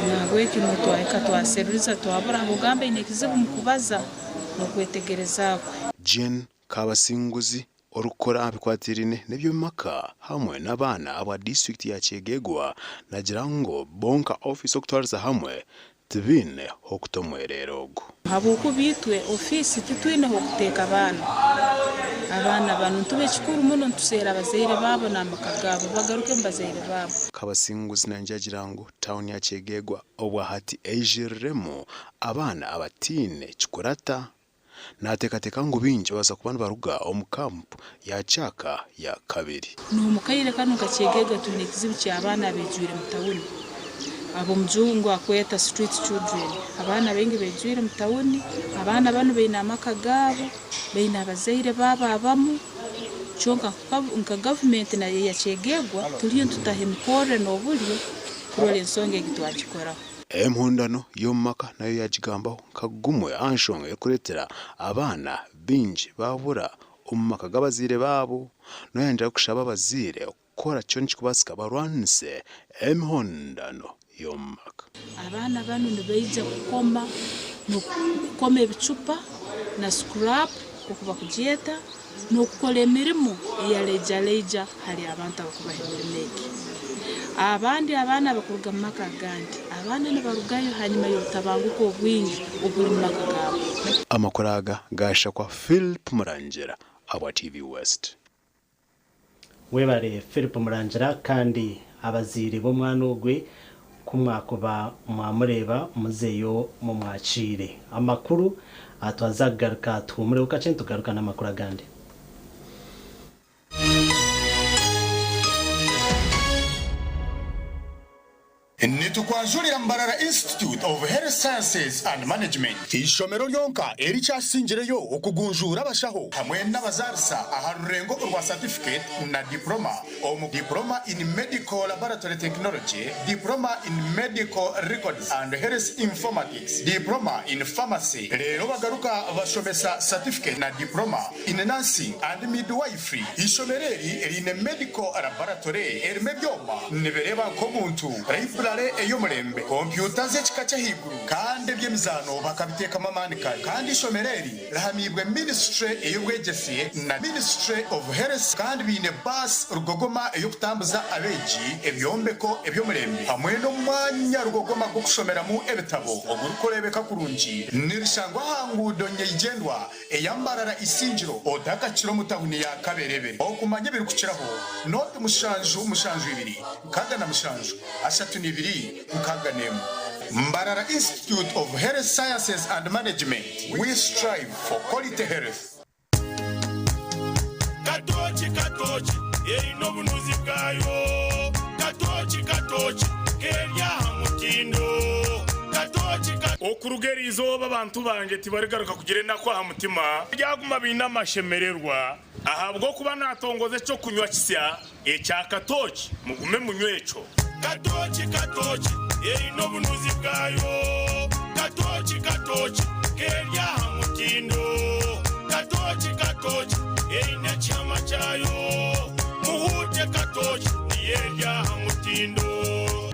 Speaker 28: Nahabweki nuwe twahika twaseruriza twabura habw'okugamba aine ekizibu mukubaza n'okwetegereza kwe.
Speaker 16: Jane Kabasinguzi orikukora aha bikwatiraine n'eby'omu maka hamwe n'abaana aba disiturikiti ya Kyegegwa naagira ngu bo nka ofiisi okutwariza hamwe tibaine h'okuta omwereere ogu.
Speaker 28: Habwokuba itwe ofiisi titwine h'okuteeka abaana. Abaana banu nituba ekikuru muno nituseera abazaire baabo n'amaka gaabo bagaruke omu bazaire baabo.
Speaker 16: Kabasinguzi naija agira ngu tauni ya Kyegegwa obwahati eijiriremu abaana abataine kikurata. Naateekateeka ngu baingi babaasa kuba nibaruga omu kampu ya Kyaka ya kabiri.
Speaker 28: N'omu kaire kanu nka Kyegegwa twine ekizibu ky'abaana abeijwire mu tawuni ab'omujungu akweta street children. Abaana baingi beijwire mu tawuni, abaana banu baine amaka gaabo, baine abazaire baabo abamu, kyonka nka gavumenti nayo eya Kyegegwa turiyo nitutaho emikorre n'oburyo kurora ensonga egi twagikoraho.
Speaker 16: Emihondano y'omu maka nayo yaagigambaho nka gumwe aha nshonga erikureetera abaana baingi baabura omu maka g'abazaire baabo. Noyongyera kushaba abazaire kukora kyona ekirikubaasika barwanise emihondano y'omu maka.
Speaker 28: Abaana banu nibaija kukoma n'okukoma ebicupa na scrap nk'oku bakugyeta n'okukora emirimo eya leija-leija hali abantu abakubaha emirimo egi. Abandi abaana abakuruga mu maka agandi, abaana nibarugayo hanyuma y'obutabanguko obwingi obuli mu maka gaabo.
Speaker 16: Amakuru aga gaashakwa Philp Murangira abwa TV West.
Speaker 1: Webare Philip Murangira kandi abazaire b'omwana ogwe ku mwakuba mwamureeba muzeyo mumwakiire. Amakuru twaza kugaruka tuhumureho kakye nitugaruka n'amakuru agandi.
Speaker 4: Nitukwanjurira Mbarara Institute of Health Sciences and Management, eishomero ryonka erikyasingireyo okugunjuura abashaho hamwe n'abazaarisa aha rurengo orwa Certificate na Diploma omu Diploma in Medical Laboratory Technology, Diploma in Medical Records and Health Informatics, Diploma in Pharmacy reero bagaruka bashomesa Certificate na Diploma in Nursing and Midwifery. Eishomero eri riine Medical Laboratory erimu ebyoma nibireeba nk'omuntu, Library ey'omurembe, kompyuta z'ekika ky'ahaiguru kandi eby'emizaano bakabiteekamu amaani kare. Kandi eishomero eri rihamiibwe Ministry ey'obwegyese na Ministry of Health kandi baine baasi rugogoma ey'okutambuza abeegi, ebyombeko eby'omurembe hamwe n'omwanya rugogoma gw'okushomeramu ebitabo ogurikureebeka kurungi. Nirishangwa aha nguudo nyeigyendwa eya Mbarara Isingiro otakakira omu tawuni ya Kaberebere. Okumanya ebirikukiraho, noti 772 67 32 61. Mbarara Institute of Health Sciences and Management, we strive for quality health.
Speaker 25: Katooki katooki eine obunuzi bwayo Katooki katooki keri aha mutindo Katooki ka.
Speaker 5: Okuruga eri izooba abantu bangye tibarigaruka kugira enaku aha mutima, baryaguma baine amashemererwa, ahabw'okuba naatongoza eky'okunywa kisya ekya katooki, mugume munywe ekyo.
Speaker 25: Katooki katooki eine obunuzi bwayo Katooki katooki keri aha mutindo Katooki katooki eine ekihama kyayo Muhuute katooki niyo eri aha mutindo.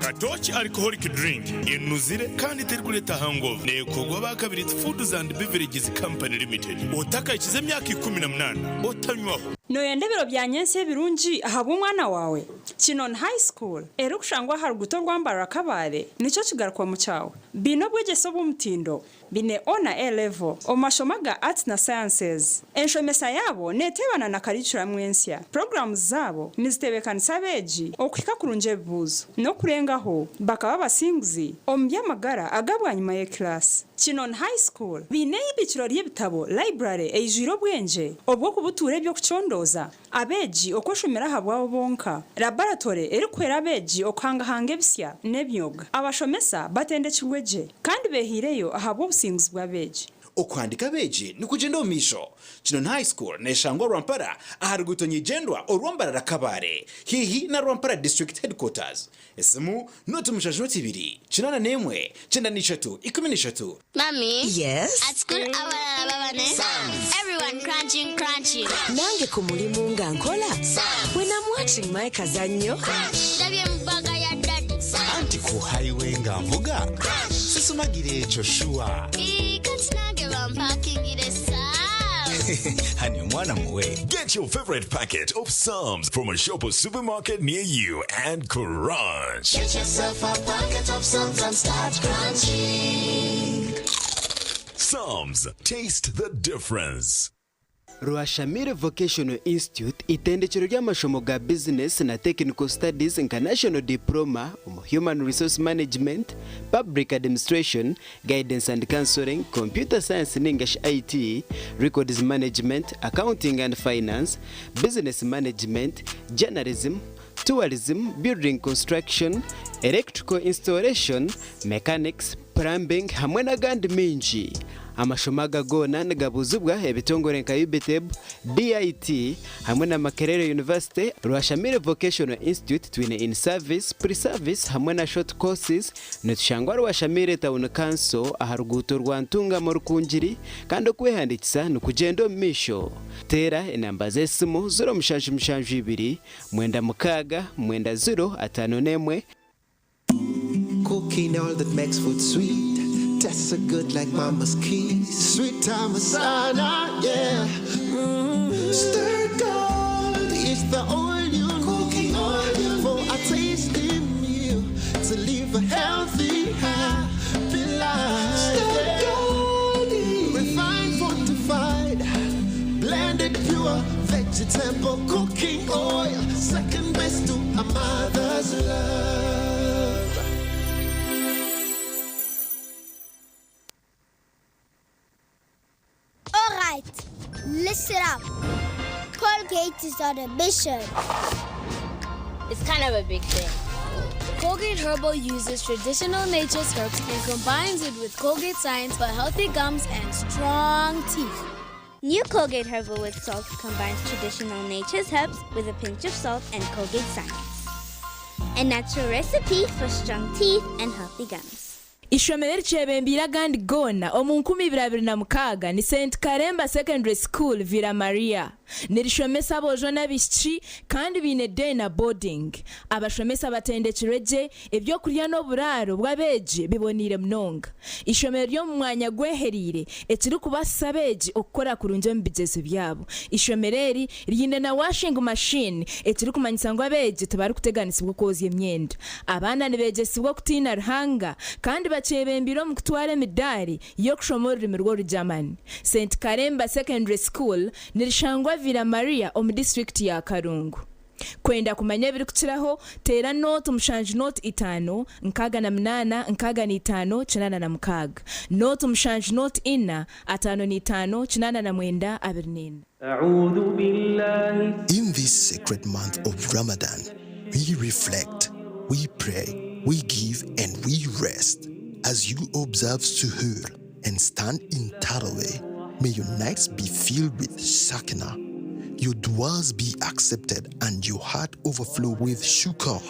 Speaker 5: Katooki Alcoholic Drink enuzire kandi terikureeta hangover. Neekorwa aba Kabiriiti Foods and Beverages Company Limited. Otakahikize emyaka 18 otanywaho.
Speaker 17: Nooyenda ebiro bya nyentsya ebirungi ahabw'omwana waawe? Kinon High School, erikushangwa aha ruguuto rwa Mbarara Kabale, nikyo kigarukwamu kyawe. Baine obwegyese obw'omutindo, baine O na A level omu mashomo aga Arts na Sciences. Enshomesa yaabo neteebana na karicuramu ensya. Puroguraamu zaabo nizitebeekanisa abeegi okuhika kurungi ebibuuzo, n'okurengaho bakaba abasinguzi omu by'amagara aga bwanyima y'ekilaasi. Kinon High School, baine eibiikiro ry'ebitabo, library, eijwire obwengye obw'okubutuura eby'okucondooza, Abeegi okweshomera ahabwabo bonka, laboratory erikuhwera abeegi okuhangahanga ebisya n'emyoga. Abashomesa batendekirwe gye kandi beehaireyo ahabw'obusinguzi bw'abeegi.
Speaker 18: Okuhandiika abeegi nikugyenda omu maisho. Kinoni High School neshangwa Rwampara aha ruguuto nyeigyendwa orwa Mbarara Kabale haihi na Rwampara District Headquarters. Esimu, 072 81 93 13.
Speaker 19: Mummy.
Speaker 21: Yes?
Speaker 19: At school abalala baba ne
Speaker 21: Sums.
Speaker 19: Everyone crunching crunching.
Speaker 21: Nange ku mulimu nga nkola.
Speaker 19: Sums.
Speaker 21: When I'm watching my kazannyo.
Speaker 19: Crunch. Ndabye mu bag ya daddy. Sums.
Speaker 20: Anti ku highway nga nvuga.
Speaker 19: Crunch.
Speaker 20: Sisumagira ekyo sure.
Speaker 19: Ii, kati nange bampakingire Sums.
Speaker 20: Honey, omwana muwe.
Speaker 22: Get your favorite packet of Psalms from a shop or supermarket near you and crunch.
Speaker 23: Get yourself a packet of Psalms and start crunching.
Speaker 22: Psalms, taste the difference.
Speaker 24: Rwashamire Vocational Institute itendekero ry'amashomo ga bizinesi na Technical Studies nka National Diploma omu Human Resource Management, Public Administration, Guidance and Counselling, Computer Science ninga shi IT, Records Management, Accounting and Finance, Business Management, Journalism, Tourism, Building Construction, Electrical Installation, Mechanics, Plumbing hamwe n'agandi maingi. Amashomo aga goona nigabuuzibwa ebitongore nka UBITEB, DIT hamwe na Makerere University. Rwashamire Vocational Institute twine in service, pre service hamwe na short courses. Nitushangwa Rwashamire Town Council aha ruguuto rwa Ntungamo Rukungiri kandi okwehandiikisa nikugyenda omu maisho. Teera enamba z'esimu 0772 96 90 51.
Speaker 2: Cooking all that makes food sweet. Tastes so good like mama's kiss. Sweet time masala, yeah. Stir gold is the oil you Cooking oil for a tasty meal to live a healthy, happy life. Stir gold, refined, fortified, blended pure vegetable cooking oil. Second best to a mother's love.
Speaker 19: All right, listen up. Colgate is on a mission.
Speaker 3: It's kind of a big thing.
Speaker 6: Colgate Herbal uses traditional nature's herbs and combines it with Colgate science for healthy gums and strong teeth.
Speaker 7: New Colgate Herbal with Salt combines traditional nature's herbs with a pinch of salt and Colgate science. A natural recipe for strong teeth and healthy gums.
Speaker 8: Ishomero erikyebembeire agandi goona omu 2026 ni St Karemba Secondary School Villa Maria. Nirishomesa aboojo n'abaishiki kandi baine day na boarding. Abashomesa batendekirwe gye, ebyokurya n'oburaaro bw'abeegi biboneire munonga. Ishomero ry'omu mwanya gwehereire ekirikubaasisa abeegi okukora kurungi omu bigyezo byabo. Ishomero eri riine na washing machine ekirikumanyisa ngu abeegi tibarikuteganisibwa okwozya emyenda. Abaana nibeegyesibwa okutiina Ruhanga kandi bakyebembeire omu kutwara emidaari y'okushoma orurimi rw'Orugyamani. St Karemba Secondary School nirishangwa Villa Maria omu disiturikiti ya Kalungu. Kwenda kumanya ebirikukiraho, teera 0 7 0 5 68 65 86, 0 7 0 4 55 89 24.
Speaker 9: In this sacred month of Ramadan, we reflect, we pray, we give, and we rest. As you observe Suhoor and stand in Taraweh, may your nights be filled with Sakina, your duas be accepted, and your heart overflow with shukr.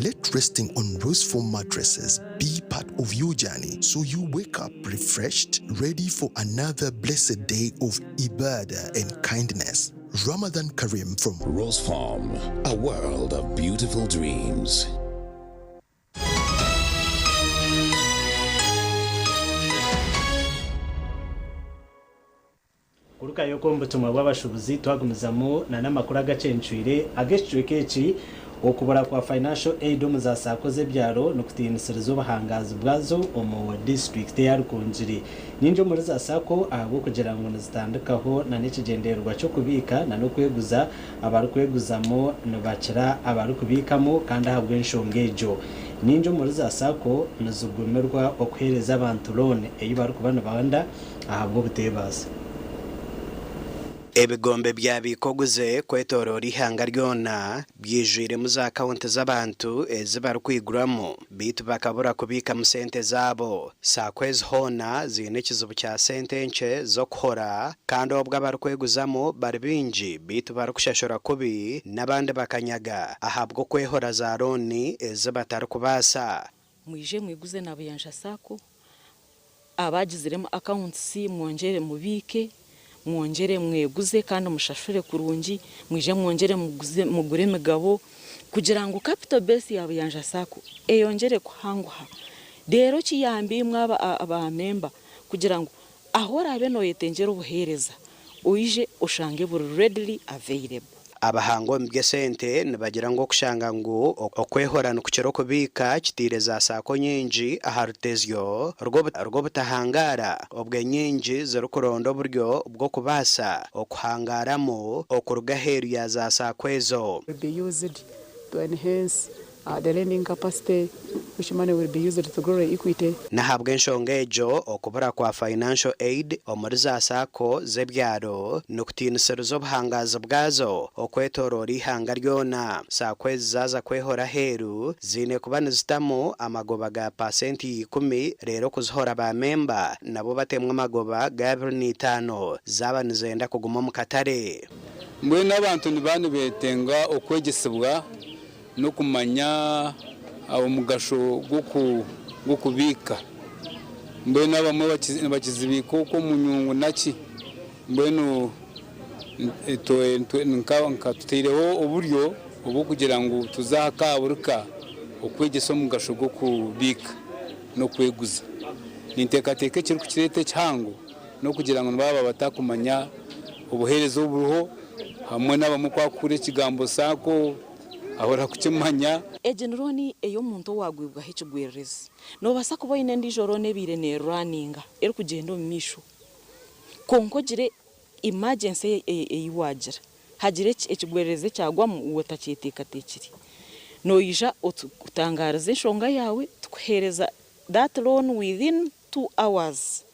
Speaker 9: Let resting on roseful mattresses be part of your journey so you wake up refreshed, ready for another blessed day of ibadah and kindness. Ramadan Kareem from
Speaker 26: Rose Farm, a world of beautiful dreams.
Speaker 1: Kurukayo omu butumwa bw'abashuubuzi twagumizamu n'amakuru agacencwire ag'ekicweka eki okubura kwa financial aid omu za SACCO z'ebyaro nikutiinisiriza obuhangazi bwazo omu disiturikiti eya Rukungiri. Nyingi omuri za SACCO ahabw'okugira ngu nizitandikaho n'ekigyendererwa ky'okubiika n'okweguza abarikweguzamu nibakira abarikubiikamu kandi ahabw'enshonga egyo nyingi omuri za SACCO nizigumirwa okuheereza abantu looni ei barikuba nibanda ahabw'obuteebaasa.
Speaker 27: Ebigombe bya Biikoguze kwetooroora eihanga ryona byijwiremu za akawunti z'abantu ezi barikwiguramu beitu bakabura kubiikamu sente zaabo. Saako ezi hoona ziine ekizibu kya sente nkye z'okuhora kandi obwo abarikweguzamu bari baingi beitu barikushashura kubi n'abandi bakanyaga ahabw'okwehora za looni ezi batarikubaasa.
Speaker 29: Mwije mwiguze na Buyanja Sacco, abagiziremu accounts mwongyere mubiike, mwongyere mweguze kandi mushashure kurungi, mwije mwongyere mugure emigabo kugira ngu capital base ya Buyanja Sacco eyongyere kuhanguha. Reero kiyambe imwe aba member kugira ngu ahu oraabe noyetengyera obuheereza oije oshange buri readily available.
Speaker 27: Abahanga omu by'esente nibagira ngu okushanga ngu okwehora nikukira okubiika kitaire za saako nyingi aha rutezyo rw'obutahangaara obwo enyingi zirikuronda oburyo bw'okubaasa okuhangaaramu okuruga aheeru ya za saako ezo.
Speaker 30: Will be used to enhance
Speaker 4: The lending capacity, which money will be used to grow equity.
Speaker 27: N'ahabw'enshonga egyo, okubura kwa Financial Aid omuri za Sacco z'ebyaro nikutiinisiriza obuhangaazi bwazo okwetoroora eihanga ryona. Sacco ezi zaaza kwehora aheeru, ziine kuba nizitamu amagoba ga paasenti 10 reero kuzihora ba memba nabo batemu amagoba ga 25 zaaba nizenda kuguma omu katare.
Speaker 10: Mbwenu abantu nibaba nibeetenga okwegyesibwa n'okumanya omugasho gw'okubiika. Mbwenu abamwe nibakizibiika okwo omu nyungu naki. Mbwenu nka tutaireho oburyo obw'okugira ngu tuze aha ka buri ka okwegyesa omugasho gw'okubiika n'okweguza. Ninteekateeka ekirikukireeta ekihango n'okugira ngu nibaba batakumanya obuheereza oburiho hamwe n'abamwe ku arikuhurira ekigambo SACCO ahurira kukimanya.
Speaker 29: Egi ni looni ey'omuntu owaagwibwaho ekigwererezi. Noobaasa kuba oine endiijo looni ebaire neeruraninga erikugyenda omu maisho kwonka ogire emergency ei waagira, hagire ekigwererezi ekyagwamu iwe otakyeteekateekire. Noija otutangaarize enshonga yaawe tukuheereza that loan within 2 hours.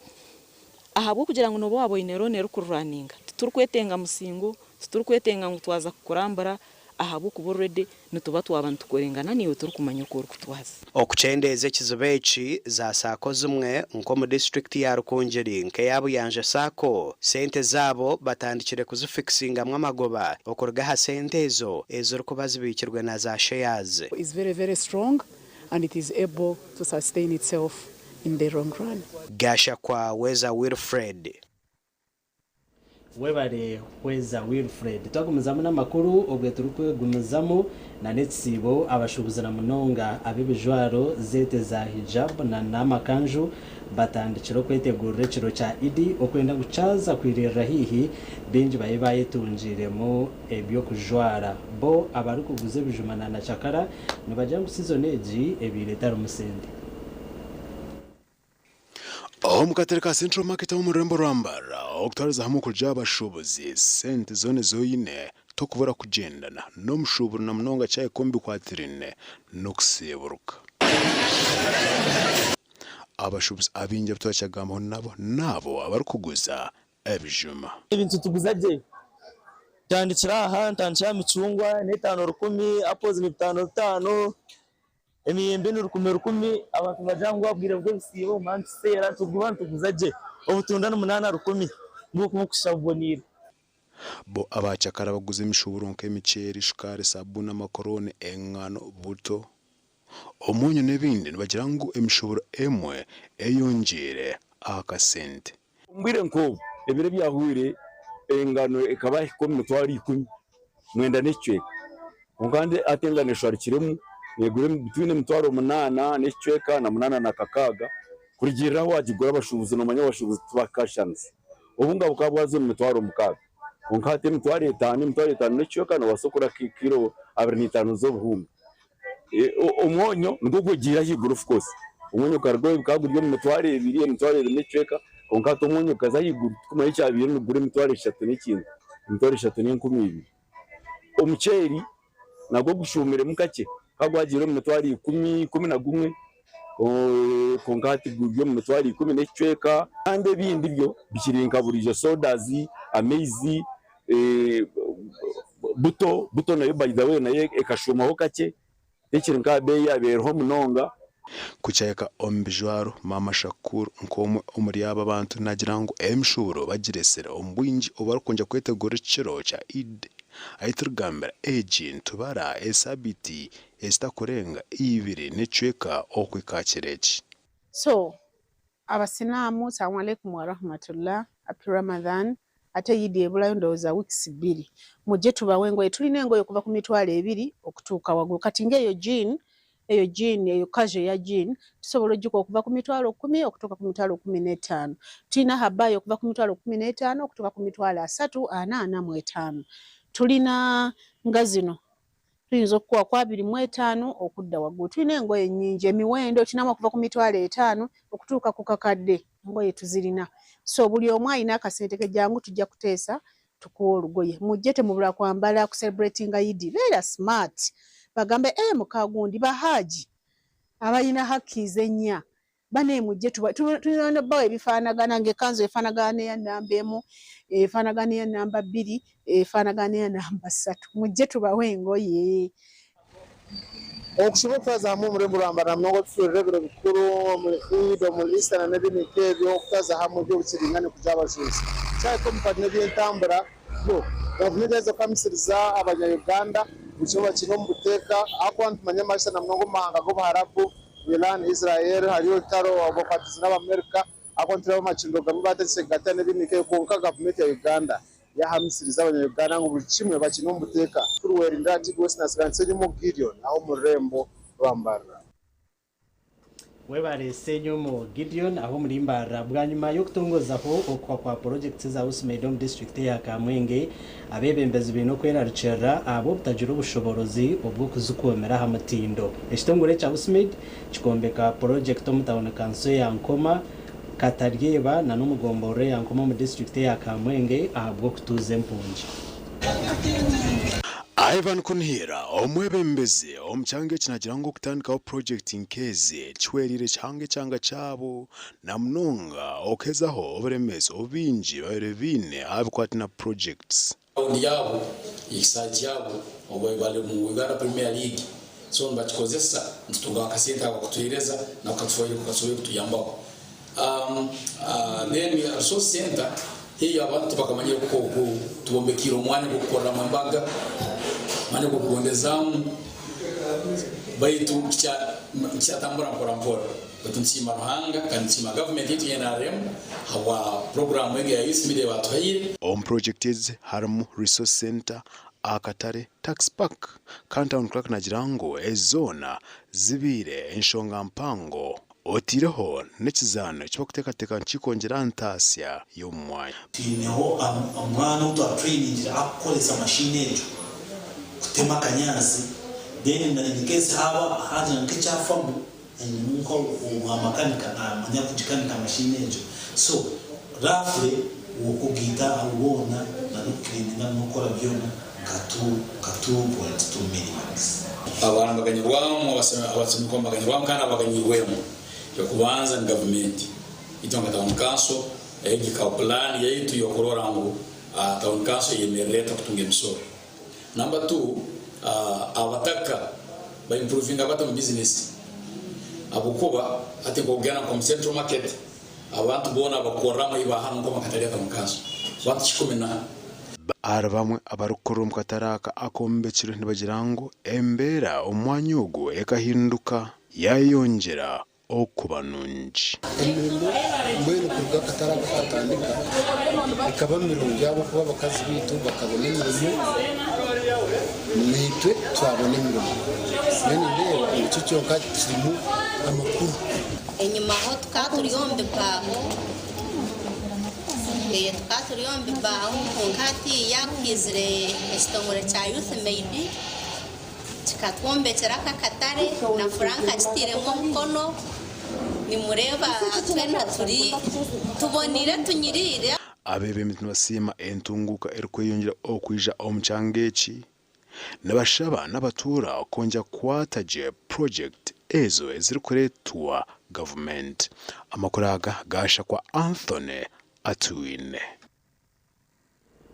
Speaker 29: Ahabw'okugira ngu nooba waaba oine looni erikururaninga, titurikwetenga musingo, titurikwetenga ngu twaza kukurambura ahabw'okuba already nituba twaba nitukorengana naiwe turikumanya oku orikutwaza.
Speaker 27: Okukyendeeza ekizibu eki, za SACCO zimwe nk'omu disiturikiti ya Rukungiri nk'eya Buyanja SACCO, sente zaabo batandikire kuzifikisingamu amagoba okuruga aha sente ezo ezirikuba zibiikirwe na za shares.
Speaker 4: Is very, very strong and it is able to sustain itself in the long run.
Speaker 27: Gashakwa Weza Wilfred.
Speaker 1: Webare Weza Wilfred. Twagumizamu n'amakuru, obwe turikwegumizamu na n'ekisiibo, abashuubuzi na munonga ab'ebijwaro zeete za hijab na n'amakanju batandikire okwetegurira ekiro kya Idi okwenda ngu kyaza kwiririra haihi baingi babe bayetungiremu eby'okujwara. Bo abarikuguza ebijuma na nacakara nibagira ngu sizoni egi ebaire etarimu sente.
Speaker 11: Omu katare ka Central Market omu rurembo rwa Mbarara, okutwariza hamwe okurya abashuubuzi sente zoona ezi oine tokubura kugyendana n'omushuuburo na munonga kyahika omu bikwatiraine n'okusiiburuka. Abashuubuzi abaingi abu twakyagambaho nabo n'abo abarikuguza ebijuma.
Speaker 12: Ebintu tuguza gye. Ntandikira aha, ntandikira aha micungwa n'etaano rukumi, apples ni bitaano bitaano, emiyembe ni rukumi rukumi. Abantu nibagira ngu obwire bw'ebisiibo mara nituseera, nituguba nituguza gye. Obutunda ni munaana rukumi, nibwo bukushusha buboneire.
Speaker 11: Bo abacakara baguza emishuuburo nk'emiceeri, shukaari, sabuuni, amakoroni, engano, buto, omwonyo n'ebindi nibagira ngu emishuuburo emwe eyongyeire aha kasente.
Speaker 13: Omu bwire nk'obu ebiro ebyahwire engano ekaba yahika omu 190,000 n'ekicweka kwonka kandi hati engano eshwarikiremu neegura between 800 n'ekicweka na 806 kurugiirira ahu wagigura. Abashuubuzi noomanya abashuubuzi tibakashanisa obunga bukaba bwaza omu 60,000 kwonka hati 50,000, 50 n'ekicweka noobaasa kugura kiro 25 z'obuhunga. Omwonyo nigwo gugiire ahaiguru. Of course omwonyo gukaruga gukaba guri omu 20,000, 20,000 n'ekicweka, kwonka hati omwonyo gukaza ahaiguru tikumanya ekyabaire nigugura 30,000 n'ekintu, 32,000. Omuceeri nagwo gushuumiremu kakye, gukaba gwagiire omu 10,000, 11,000, kwonka hati guri omu 10,000 n'ekicweka. Kandi ebindi byo bikiri nka buriijo, sodas, amaizi, buto. Buto nayo, by the way, nayo ekashuumaho kakye, tekiri nka beeyi yabeereho munonga.
Speaker 11: Kukyahika omu bijwaro, Maama Shakur nk'omwe omuri aba bantu naagira ngu emishuuburo bagireesire omu bwingi obu barikwongera kwetegura ekiro kya Eid. Ahi turikugambira egi nitubara esaabiiti ezitakurenga 2 n'ekicweka okuhika kiro eki.
Speaker 14: So Abasilaamu, salamu alaikum warahmatullah, happy Ramadan. Ate Yidi ebulayo ndowooza weeks 2. Mujje tubawe engoye. Tulina engoye okuva ku 20,000 okutuuka waggulu. Kati ng'eyo jean, eyo jean, eyo casual eya jean tusobola ogikuwa okuva ku 10,000 okutuuka ku 15,000. Tulina habaya okuva ku 15,000 okutuuka ku 30,000, 40,000, 45. Tulina nga zino tuyinza okukuwa ku 25 okudda waggulu. Tulina engoye nnyingi, emiwendo tulinamu okuva ku 50,000 okutuuka ku kakadde. Engoye tuzirina, so buli omu alina akasente ke, jangu tujja kuteesa tukuwa olugoye. Mujje, temubula kwambala ku celebratinga Yidi. Beera smart. Bagambe ee mukagundi bahaji abalina hakki zennya bane mujje tulina nobbawa ebifaanagana ng'ekkanzu efaanagana n'eya nnamba emu, efaanagana n'eya nnamba bbiri, efaanagana n'eya nnamba ssatu, mujje tubawe engoye.
Speaker 5: Okushuba okutwaza hamwe omuri Rwambara namunonga otuturire ebiro bikuru omuri Eid, omuri Easter n'ebindi nk'ebyo, okutwaza hamwe eby'obukiringane kugira abajuuzi. Kyahika omu kwata n'eby'entambura, byo gavumenti yaheza kuhamisiriza abanya Uganda buri kimwe bakiine omu buteeka ahakuba nitumanya amarisa namunonga omu mahanga g'Obuharabu, Iran, Israel hariyo orutaro bakwatize n'Abamerika ahakuba nitureeba amakindo gamwe batandikire kugateera n'ebindi nk'ebyo kwonka gavumenti ya Uganda yahamisiriza abanya Uganda ngu buri kimwe bakiine omu buteeka. Turiwerindira Tigwesi nasigara Nsenyumu Gideon aho omu rurembo rwa Mbarara.
Speaker 1: Webare Ssenyomo Gideon aho omuri Mbarara. Bwanyima y'okutongozaho okuhwa kwa purojekiti za Usmed omu disiturikiti eya Kamwenge, abeebembezi baine okwerarikirira ahabw'obutagira obushoborozi obw'okuzikuumira aha mutindo. Ekitongore ekya Usmed kikombeka purojekiti omu tauni kanso ya Nkoma, Kataryeba na n'omu gomborora eya Nkoma omu disiturikiti eya Kamwenge ahabw'okutuuza empungi.
Speaker 11: Ivan Kunihira, omwebembezi omu kyanga eki naagira ngu okutandikaho purojekiti nk'ezi kihwereire kihanga ekyanga kyabo na munonga okuhezaho oburemeezi obu baingi babaire baine aha bikwate na purojekiti.
Speaker 15: Round yaabo, ekisaayi kyabo obu bari omu Uganda Premier League so nibakikozesa nitutungaho akasente ako kutuheereza nako katusoboire kutuyambaho. Then resource center haihi abantu tibakamanyire oku tubombekiire omwanya gw'okukoreramu embaga, omwanya gw'okugondezaamu baitu nikyatambura mpora mpora. Baitu nitusiima Ruhanga kandi nitusiima gavumenti yaitu eya nrm habwa puroguraamu egi eya Youth Media ei baatuhaire.
Speaker 11: Omu purojekiti ezi harimu Resource Centre, akatare, Tax Park kandi Town Clerk nagira ngu ezi zoona zibaire enshonga mpango oteireho n'ekizaano eki barikuteekateeka ngu kikwongyera aha ntaasya y'omu mwanya.
Speaker 16: Twineho omwana ou twatrainingire arikukoresa machine egyo kutema akanyaatsi then in case haaba haagira nk'ekyafamu ainemu nka obwamakanika naamanya kugikanika machine egyo so roughly okugaita abo boona na n'okucleaninga n'okukora byona nka 2.2 millions.
Speaker 15: Abaana nibaganyirwamu, abasomi nibaganyirwamu kandi abaganyirwemu eky'okubanza ni gavumenti. Itwe nka Town Council egi ekaba pulaani yaitu y'okurora ngu Town Council eyemerera eta kutunga emisoro. Number two, abataka ba improvinga bata omu bizinesi ahabw'okuba hati nk'okugenda nk'omu Central Market abantu boona abakukorramu ahi ba hanu nk'omu akatare aka Town Council bantu kikumi na.
Speaker 11: Ahari bamwe abarikukorera omu katare aka akombekirwe nibagira ngu embeera omu mwanya ogu ekahinduka yayeyongyera okuba nungi.
Speaker 17: Emirimo mbwenu kuruga akatare aka katandika ekaba mirungi ahabw'okuba abakazi baitu bakabona emirimo naitwe twabona emirimo. Mbwenu nindeeba ngu kyo kyonka kirimu amakuru.
Speaker 19: Enyimaho tukaba turi omu bibaaho, tukaba turi omu bibaaho kwonka hatiiya ku haizire ekitongore kya Youth Made Kikatwombekyera aka akatare na Frank akitairemu omukono nimureeba twena turi tuboneire tunyiriire.
Speaker 11: Abeebembezi nibasiima entunguuka erikweyongyera okwija omu kyanga eki. Nibashaba n'abatuura kwongyera kukwata gye purogyekiti ezo ezirikureetwa gavumenti. Amakuru aga gaashakwa Anthony Atwine.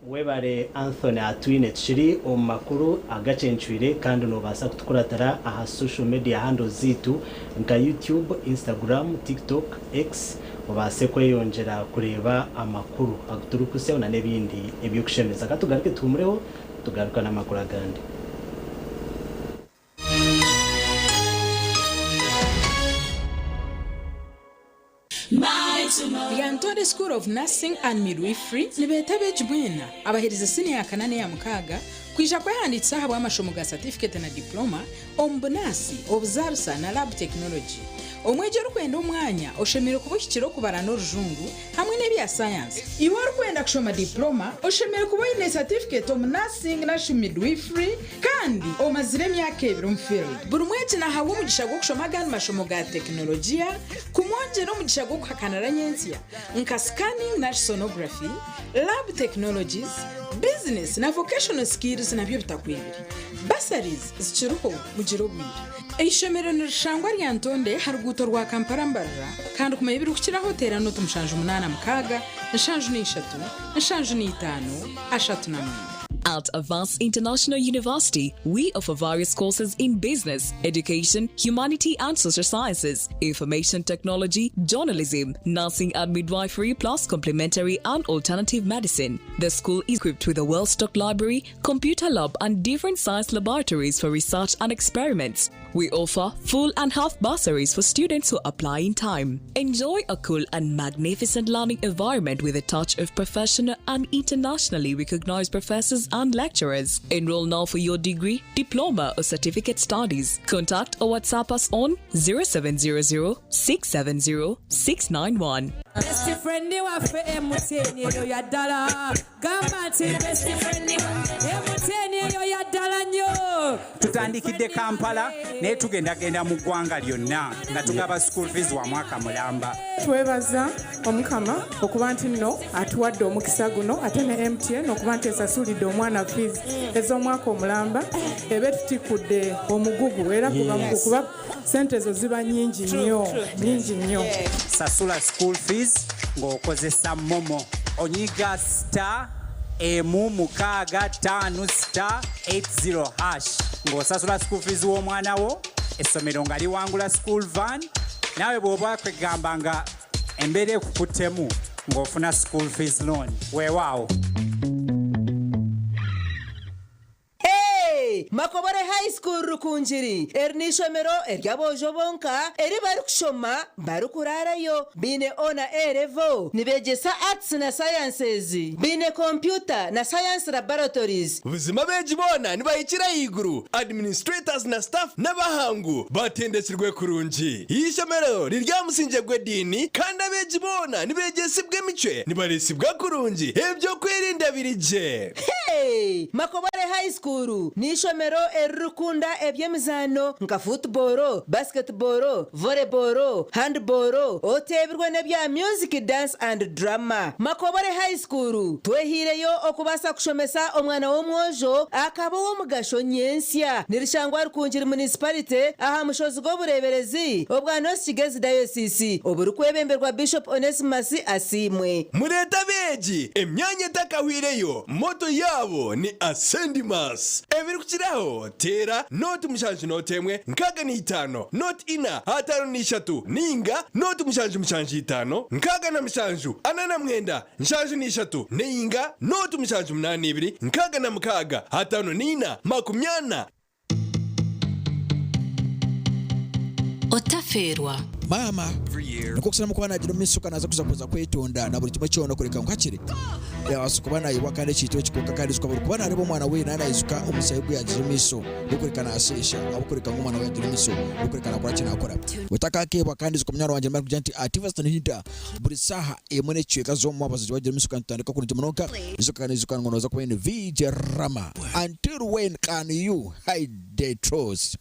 Speaker 1: Webare Anthony Atwine tukiri omu makuru agacencwire kandi nobaasa kutukuratira aha social media handles zaitu nka YouTube, Instagram, TikTok, X obaase kweyongyera kureeba amakuru aguturikuhitsyaho na n'ebindi eby'okushemeza. Katugaruke tuhumureho tugaruka n'amakuru agandi.
Speaker 18: Lyantonde School of Nursing and Midwifery nibeeta abeegi mwena abaherize siniya ya kana n'eya mukaaga kwija kwehandiikisa ahabw'amashomo ga satifiketi na diploma omu bunaasi, obuzaarisa na lab technology. Omwegi orikwenda omwanya oshemereire kuba ohikire okubara n'orujungu hamwe n'ebya sayansi. Iwe orikwenda kushoma diploma oshemereire kuba oine satifiketi omu nursing narishi midwifery kandi omazire emyaka ebiri omu field. Buri mwegi nahabwa omugisha gw'okushoma agandi mashomo ga tekinologiya kumwongyera omugisha gw'okuhakanira nyentsya nka scanning nari sonography, lab technologies, business na vocational skills nabyo bitakwibire. Bursaries zikiriho mugire obwire. Eishomero nirishangwa Lyantonde aha ruguuto rwa Kampala Mbarara kandi kumanya ebirikukiraho teera nooti 76 73 39.
Speaker 2: At Avance International University, we offer various courses in business, education, humanity and social sciences, information technology, journalism, nursing and midwifery, plus complementary and alternative medicine. The school is equipped with a well stocked library, computer lab, and different science laboratories for research and experiments. We offer full and half bursaries for students who apply in time. Enjoy a cool and magnificent learning environment with a touch of professional and internationally recognized professors and lecturers. Enroll now for your degree, diploma, or certificate studies. Contact or WhatsApp us on 0700 670 691.
Speaker 3: Best friend waffe MTN eyo ya ddala gamba nti best friend MTN eyo ya ddala nnyo.
Speaker 20: Tutandikidde Kampala naye tugendagenda mu ggwanga lyonna nga tugaba school fees wa mwaka mulamba.
Speaker 21: Twebaza Omukama okuba nti nno atuwadde omukisa guno ate ne MTN okuba nti esasulidde omwana fees ez'omwaka omulamba ebe tutikkudde omugugu era kuba mugugu kuba sente ezo ziba nnyingi nnyo nnyingi nnyo.
Speaker 20: Sasula school fees ng'okozesa MoMo. Onyiga star emu mukaaga ttaano star 80 hash ng'osasula school fees w'omwana wo, essomero nga liwangula school van, naawe bw'oba kwegamba nga embeera ekukuttemu ng'ofuna school fees loan. Weewaawo.
Speaker 22: Hey! Makobore High School Rukungiri eri n'eishomero ery'aboojo bonka eri barikushoma barikuraarayo. Baine O na A level, nibeegyesa Arts na Sciences, baine kompyuta na Science Laboratories.
Speaker 23: Buzima abeegi boona nibahikira ahaiguru, administrators na staff n'abahangu batendekirwe kurungi. Eishomero riri aha musingye gw'ediini kandi abeegi boona nibeegyesibwa emicwe, nibareesibwa kurungi, eby'okwerinda biri gye.
Speaker 22: Hey! Makobore High School n'eishomero eririkukunda eby'emizaano nka football, basketball, volleyball, handball, oteebirwe n'ebya music, dance and drama. Makobore High School twehaireyo okubaasa kushomesa omwana w'omwojo akaba ow'omugasho nyentsya. Nirishangwa Rukungiri Municipality aha mushozi gw'obureeberezi obwa North Kigezi Diocese oburikwebemberwa Bishop Onesmus Asiimwe.
Speaker 23: Mureete abeegi, emyanya etakahwireyo, motto yaabo ni Ascendimus. Ebirikukiraho, teera nooti mushanju nooti emwe 65 nooti ina 53 nainga nooti mushanju mushanju itaano 67 49 73 nainga nooti mushanju munaana ibiri 66 54 40.
Speaker 24: Otafeerwa.
Speaker 25: Maama nikwo kusiramu kuba nagira omu maisho kandi naza kuza kuza kwetonda na buri kimwe kyona kureka ngu hakiri yabaasa kuba nayebwa kandi ekintu eki kwonka kandi ijuka buri kuba nareeba omwana we naaba naijuka omushaija ogu yagira omu maisho gw'okureka nasheesha ahabw'okureka ngu omwana we yagira omu maisho gw'okureka nakora ki nakora otakakeebwa kandi ijuka munywani wangye nimba nti ativasita nihinda buri saaha emwe n'ekicweka z'omu mwabazi wagira omu maisho kandi tutandika kurungi munonga ijuka kandi ijuka ngu noza kuba oine VJ Rama until when can you hide the truth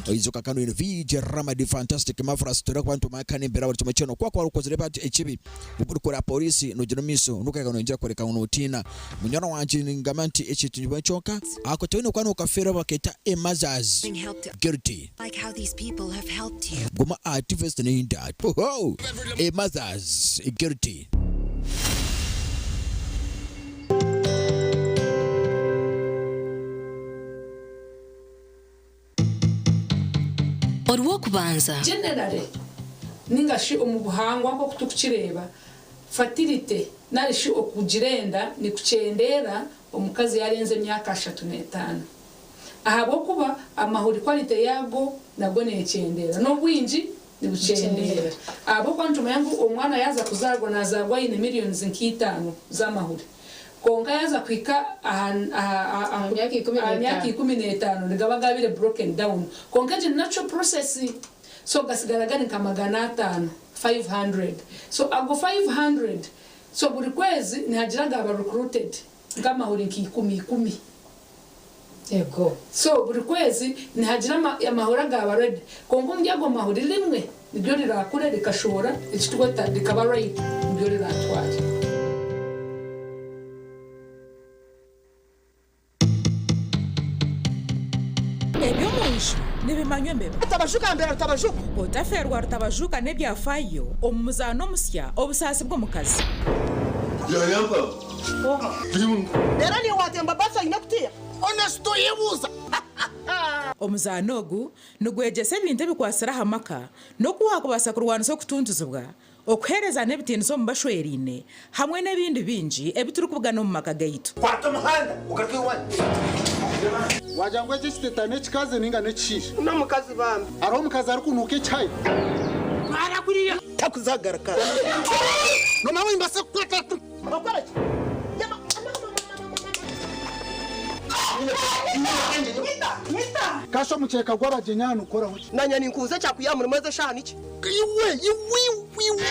Speaker 25: Oijuka kandi oine VJ Rama the fantastic marvelous Tura kuba nitumanya kandi embeera buri kimwe kyona. Ku wakuba okozire ekibi, orikora poriisi noogira omu maisho n'okureka nooyongyera kworeka ngu nootiina. Munywani wangye ningamba nti ekintu nikimwe kyonka, ako toine kuba nookafeerwa bakeeta a mother's guilty. Guma aha TV Sitnida. Hoho! A mother's guilty.
Speaker 24: Orw'okubanza.
Speaker 28: Generally ninga shi omu buhangwa nk'oku turikukireeba, fertility nari shi okugira enda nikukyendeera omukazi yaarenza emyaka 35 ahabw'okuba amahuri quality yaago nago neekyendeera n'obwingi nibukyendeera ahabw'okuba nitumanya ngu omwana yaaza kuzaarwa naazaarwa aine millions nk'itaano z'amahuri. Kwonka yaaza kuhika aha aha aha myaka 15 nigaba gabaire broken down. Kwonka egyo ni natural process. So gasigara gari nka 500, 500. So ago 500, so buri kwezi nihagira agaaba recruited nk'amahuri nka ikumi ikumi. So buri kwezi nihagira amahuri agaaba ready. Kwonka omuri ago mahuri rimwe niryo rirakure rikashohora eki turikweta rikaba ripe niryo riratware.
Speaker 18: Namanywa embeba.
Speaker 4: Rutabajuka mbera Rutabajuka.
Speaker 18: Otaferwa Rutabajuka n'ebyafayo omu muzaano omusya Obusaasi bw'omukazi.
Speaker 4: Reero niiwe waatemba baasi oine kutiya? Honest oyebuuza.
Speaker 18: Omuzaano ogu nigwegyesa ebintu ebikwatsire aha maka n'oku waakubaasa kurwanisa okutuntuzibwa, okuheerezana ebitiinisa omu bashweraine hamwe n'ebindi bingi ebi turikubugana omu maka gaitu.
Speaker 5: Kwata omuhanda ogaruke owanyu. Wagira ngu eki ekiteta n'ekikazi ninga n'ekishaija?
Speaker 4: N'omukazi bambi.
Speaker 5: Hariho omukazi arikunuuka ekihayi?
Speaker 4: Twara kuriya.
Speaker 5: Takuzagaruka. Nomanya ngu nimbaasa kukwata.
Speaker 4: Okora ki?
Speaker 5: Kasha omukyeka gw'abagyenyi aha nigukoraho ki?
Speaker 4: Nanye ninkubuza ekyakuya aha murimo ezi eshaaha niki?
Speaker 5: Iwe iwe iwe.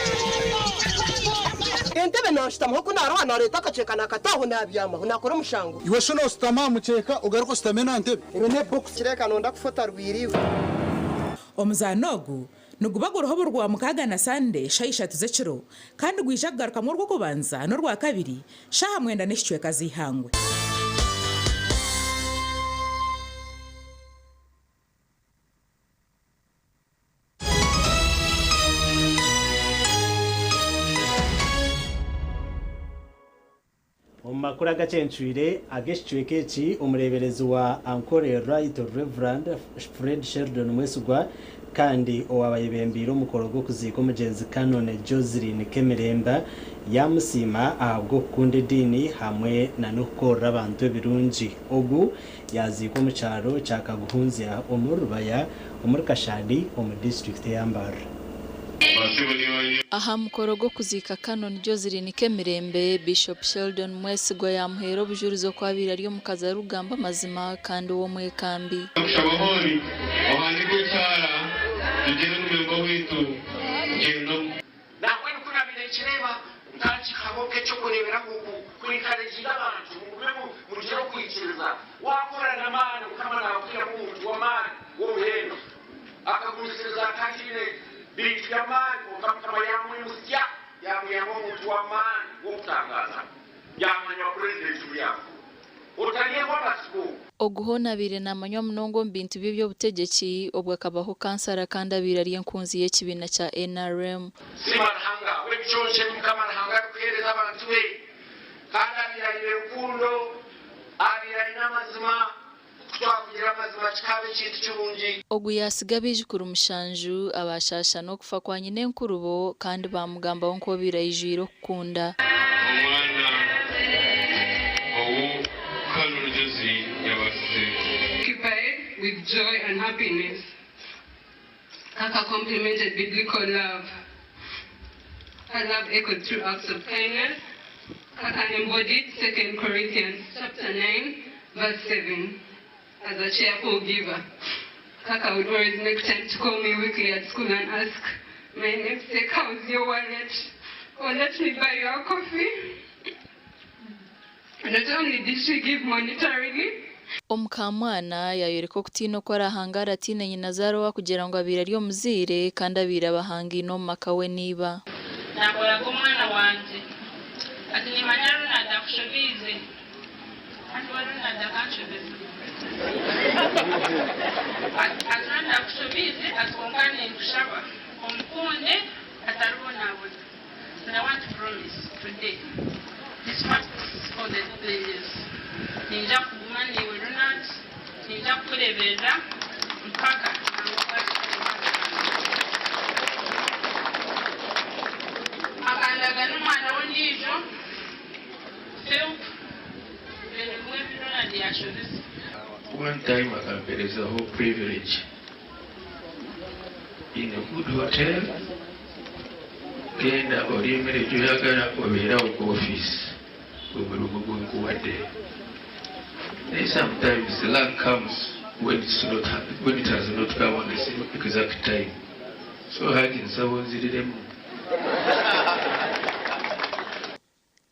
Speaker 4: Entebe nanshutamaho ku naroha nareeta akakyeka nakata aho nabyamaho nakora omushango.
Speaker 5: Iwe shi noshutama aha mukyeka ogaruke oshutame n'aha ntebe?
Speaker 4: Ebyo n'ebokisi. Kireeka nonda kufa otarwire iwe.
Speaker 18: Omuzaano ogu niguba guriho buri Rwamukaaga na Sande shaaha ishatu z'ekiro kandi gwija kugarukamu Orwokubanza n'Orwakabiri shaaha mwenda n'ekicweka z'eihangwe.
Speaker 1: Omu makuru agacencwire ag'ekicweka eki, omureeberezi wa Ankole Right Rev. Fred Sheldon Mwesigwa kandi owaaba ayebembeire omukoro gw'okuziika omugyenzi Canon Joseline Kemirembe yaamusiima ahabw'okukunda ediini hamwe n'okukorera abantu ebirungi. Ogu yaaziikwa omu kyaro kya Kaguhunzya omuri Rubaya omuri Kashandi omu disiturikiti eya Mbarara.
Speaker 6: Aha mukoro gw'okuziika Canon Joseline Kemirembe, Bishop Sheldon Mwesigwa yaamuheera obujurizi oku abaire ari omukazi arikugamba amazima kandi ow'omwekambi.
Speaker 7: Kushaba hori ohandike ekyara tugyere omurembo weitu gyenda omu.
Speaker 8: Nahwenu ku naabaire nkireeba, nkakihaho nk'eky'okureeberaho ku enkareginga abantu mugume mugire okwikiriza. Waakora n'amaani Mukama naakwihamu omuntu w'amaani w'omuhendo. Akagumisiriza ataine bintu by'amaani kwonka Mukama yaamwimutsya yaamwihamu omuntu w'amaani w'okutangaaza yaamanywa purezidenti William. Otaryehwa amatsiko.
Speaker 6: Ogu hoona abaire naamanywa munonga omu bintu by'eby'obutegyeki obwo akabaho kansara kandi abaire ari enkunzi y'ekibiina kya nrm.
Speaker 8: Siima Ruhanga ahabw'ebiconco ebi Mukama Ruhanga arikuheereza abantu be, kandi abaire aine rukundo, abaire aine amazima. Ku twakugira amazima kikaaba ekintu kirungi.
Speaker 6: Ogu yaatsiga abaijukuru mushanju abaashaasha n'okufa kwa nyinenkurubo kandi baamugambaho nk'obaire aijwire okukunda.
Speaker 7: Omwana ou Canon Joseline yabaasize.
Speaker 9: Occupied with joy and happiness. Kaka complemented biblical love. Her love echoed through acts of kindness. Kaka embodied 2 Corinthians chapter 9 verse 7 as a cheerful giver. Kaka would always make time to call me weekly at school and ask my namesake, how's your wallet? Or let me buy you a coffee. Not only did she give monetarily,
Speaker 6: Omukaamwana yaayoreka okutiina oku arahangaare ataine nyinazaara owakugira ngu abaire ari omuzaire kandi abaire abahangaine omu maka we na iba.
Speaker 10: Naakoraga omwana wangye. Ati nimanya Ronald akushobiize. Kandi we Ronald akanshobeza. Ati Ronald akushobiize ati kwonka ninkushaba omukunde ataribonabona. And I want to promise today, despite all the challenges, ninja kuguma naiwe Ronald, ninja kukureberera mpaka Akandaga n'omwana w'ondiijo Philp, ebyo nibimwe ebi Ronald yaashobize.
Speaker 7: One time akamperezaho privilege in a good hotel. Genda orye emere gyoyagala obeere awo ku office gwe mulimu gwenkuwadde. Naye sometimes luck comes when it's not when it has not come on the same exact time. So Hajji nsaba onziriremu.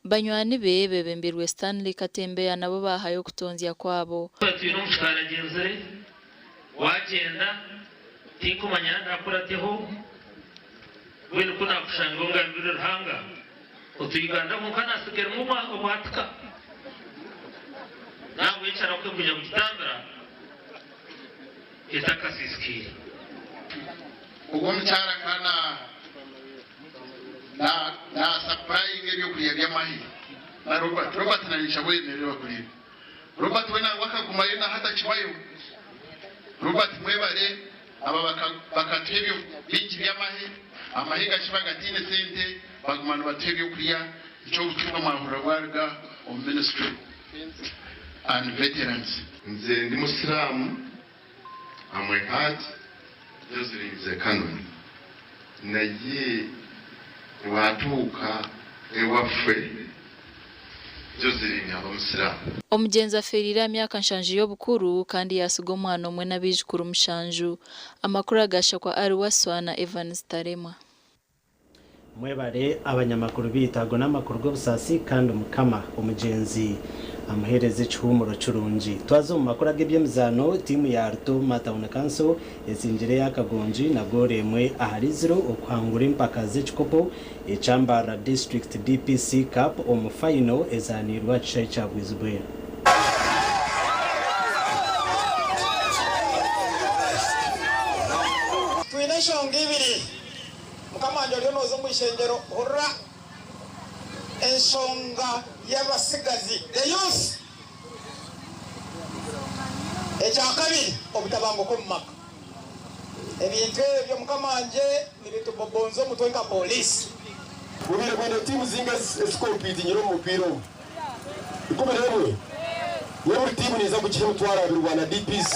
Speaker 6: Banywani be bebembirwe Stanley Katembeya nabo baahayo okutonzya kwabo.
Speaker 24: Twine omu kikaari agyenzire, waagyenda, tinkumanya ndakurateho, mbwenu ku naakushanga ongambire Ruhanga, otu Uganda kwonka naatsigairemu obwatika, n'ahabw'ekyo arahuke kwija kugitambira. Etakasiisikiire.
Speaker 12: Ogwo omukyara ka na sapurayinga ebyokurya by'amahe na Robert. Robert nanyija wemerere bakurebe. Robert we nangwa akagumayo naho atakibayo. Robert mwebare, aba bakatuha ebyo bingi by'amahe, amahe gakiba gatiine sente, baguma nibatuha ebyokurya. Ekyobutumwa mwahurira bwaruga omu ministry and veterans.
Speaker 13: Nze ndi musiraamu, amwe haji Joseline Canon, naye watuuka ewaffe Joseline aba musiraamu.
Speaker 6: Omugyenzi afeereire aha myaka 70 y'obukuru kandi yasiga omwana omwe n'abaijukuru 7. Amakuru agashakwa ari Waswa na Evans Taremwa.
Speaker 1: Mwebare abanyamakuru biitago n'amakuru g'obusaasi, kandi Mukama omugyenzi amuheereza ekihumuro kirungi. Twaza omu makuru ag'ebyemizaano. Tiimu ya Rutooma Town Council esingire y'Akagongi na goolo 1-0 okuhangura empaka z'ekikopo ekyambara District DPC Cup omu final ezaanirwa kishaayi kya Bwizibwera.
Speaker 14: Twine enshonga ibiri. Mukama wangye, oriyo nooza omu ishengero, hurira enshonga y'abasigazi, the youth. Ekya kabiri, obutabanguko omu maka. Ebintu ebyo, mukama wangye, nibitubobonza omutwe nka polisi.
Speaker 15: Bubire bwine tiimu zinga ezikompitingire omu mupiira omu 11, niyo buri tiimu niza kugira 20,000 rwa na DPC.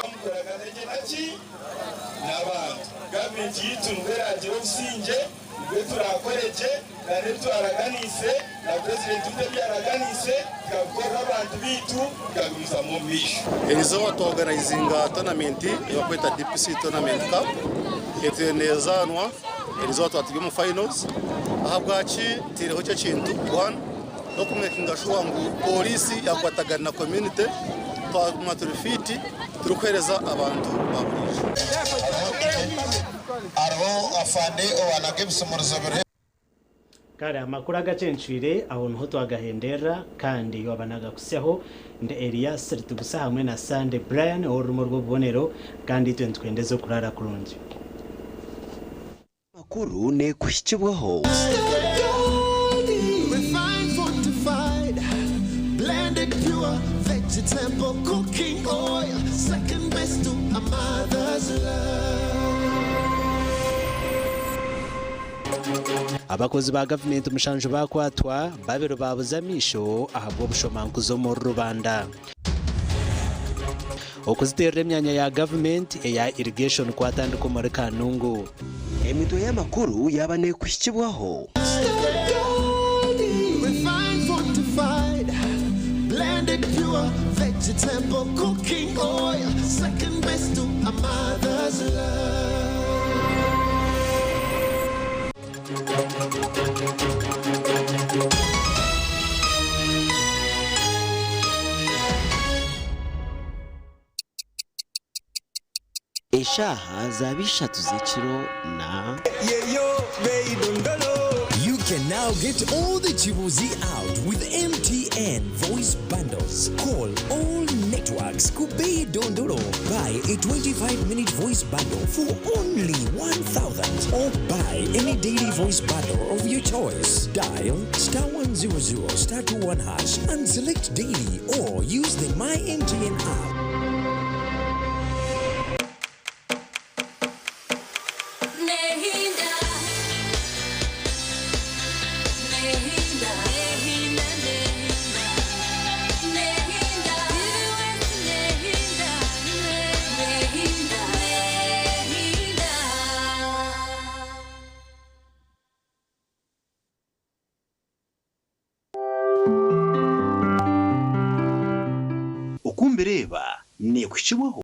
Speaker 16: Mukoragane naki n'abantu. Gavumenti yitu nibwo eragira obusingye, nibwo turakoregye na n'ebi twaraganiise na purezidenti witu, ebi yaraganiise tukabikorera abantu bitu, tukagumizamu omu maisho.
Speaker 17: Eriizooba twaorganizinga tournament ebakweta DPC Tournament Cup, etwire neezaanwa. Eriizooba twaturi omu finals. Ahabwaki tiireho ekyo kintu? One, n'okumakinga sure ngu polisi yakwatagana na community, twaguma turi fit, turikuheereza abantu ba buriijo.
Speaker 26: Hariho afande owanaga ebisumurizo biriho.
Speaker 1: Kare, amakuru agacencwire aho niho twagahenderera, kandi waba nagakusyaho ndi Elias Ritugusa hamwe na Sande Brian orurumo rw'obubonero, kandi itwe nitwendeza okurara kurungi.
Speaker 27: Makuru nekuhikibwaho
Speaker 29: Refined, fortified, blended pure vegetable cooking oil. Second best to a mother's love.
Speaker 1: Abakozi ba gavumenti 7 bakwatwa, 2 babuze amisho ahabw'obushomankuzi omuri Rubanda. Okuziterera emyanya ya gavumenti eya irrigation kwatandika omuri Kanungu.
Speaker 27: Emitwe y'amakuru yaba nekuhikibwaho
Speaker 29: Refined, fortified, blended pure vegetable cooking oil. Second best to a mother's love.
Speaker 27: Eshaaha zaba 3 z'ekiro na
Speaker 30: You can now get all the Chibuzi out with MTN voice bundles. Call all networks. Kubei Dondolo. Buy a 25-minute voice bundle for only 1,000 or buy any daily voice bundle of your choice. Dial *100 *21# and select daily or use the My MTN app.
Speaker 31: Nehinda, nehinda, nehinda, nehinda, nehinda, nehinda, nehinda.
Speaker 27: Okumbireba nekuhikibwaho.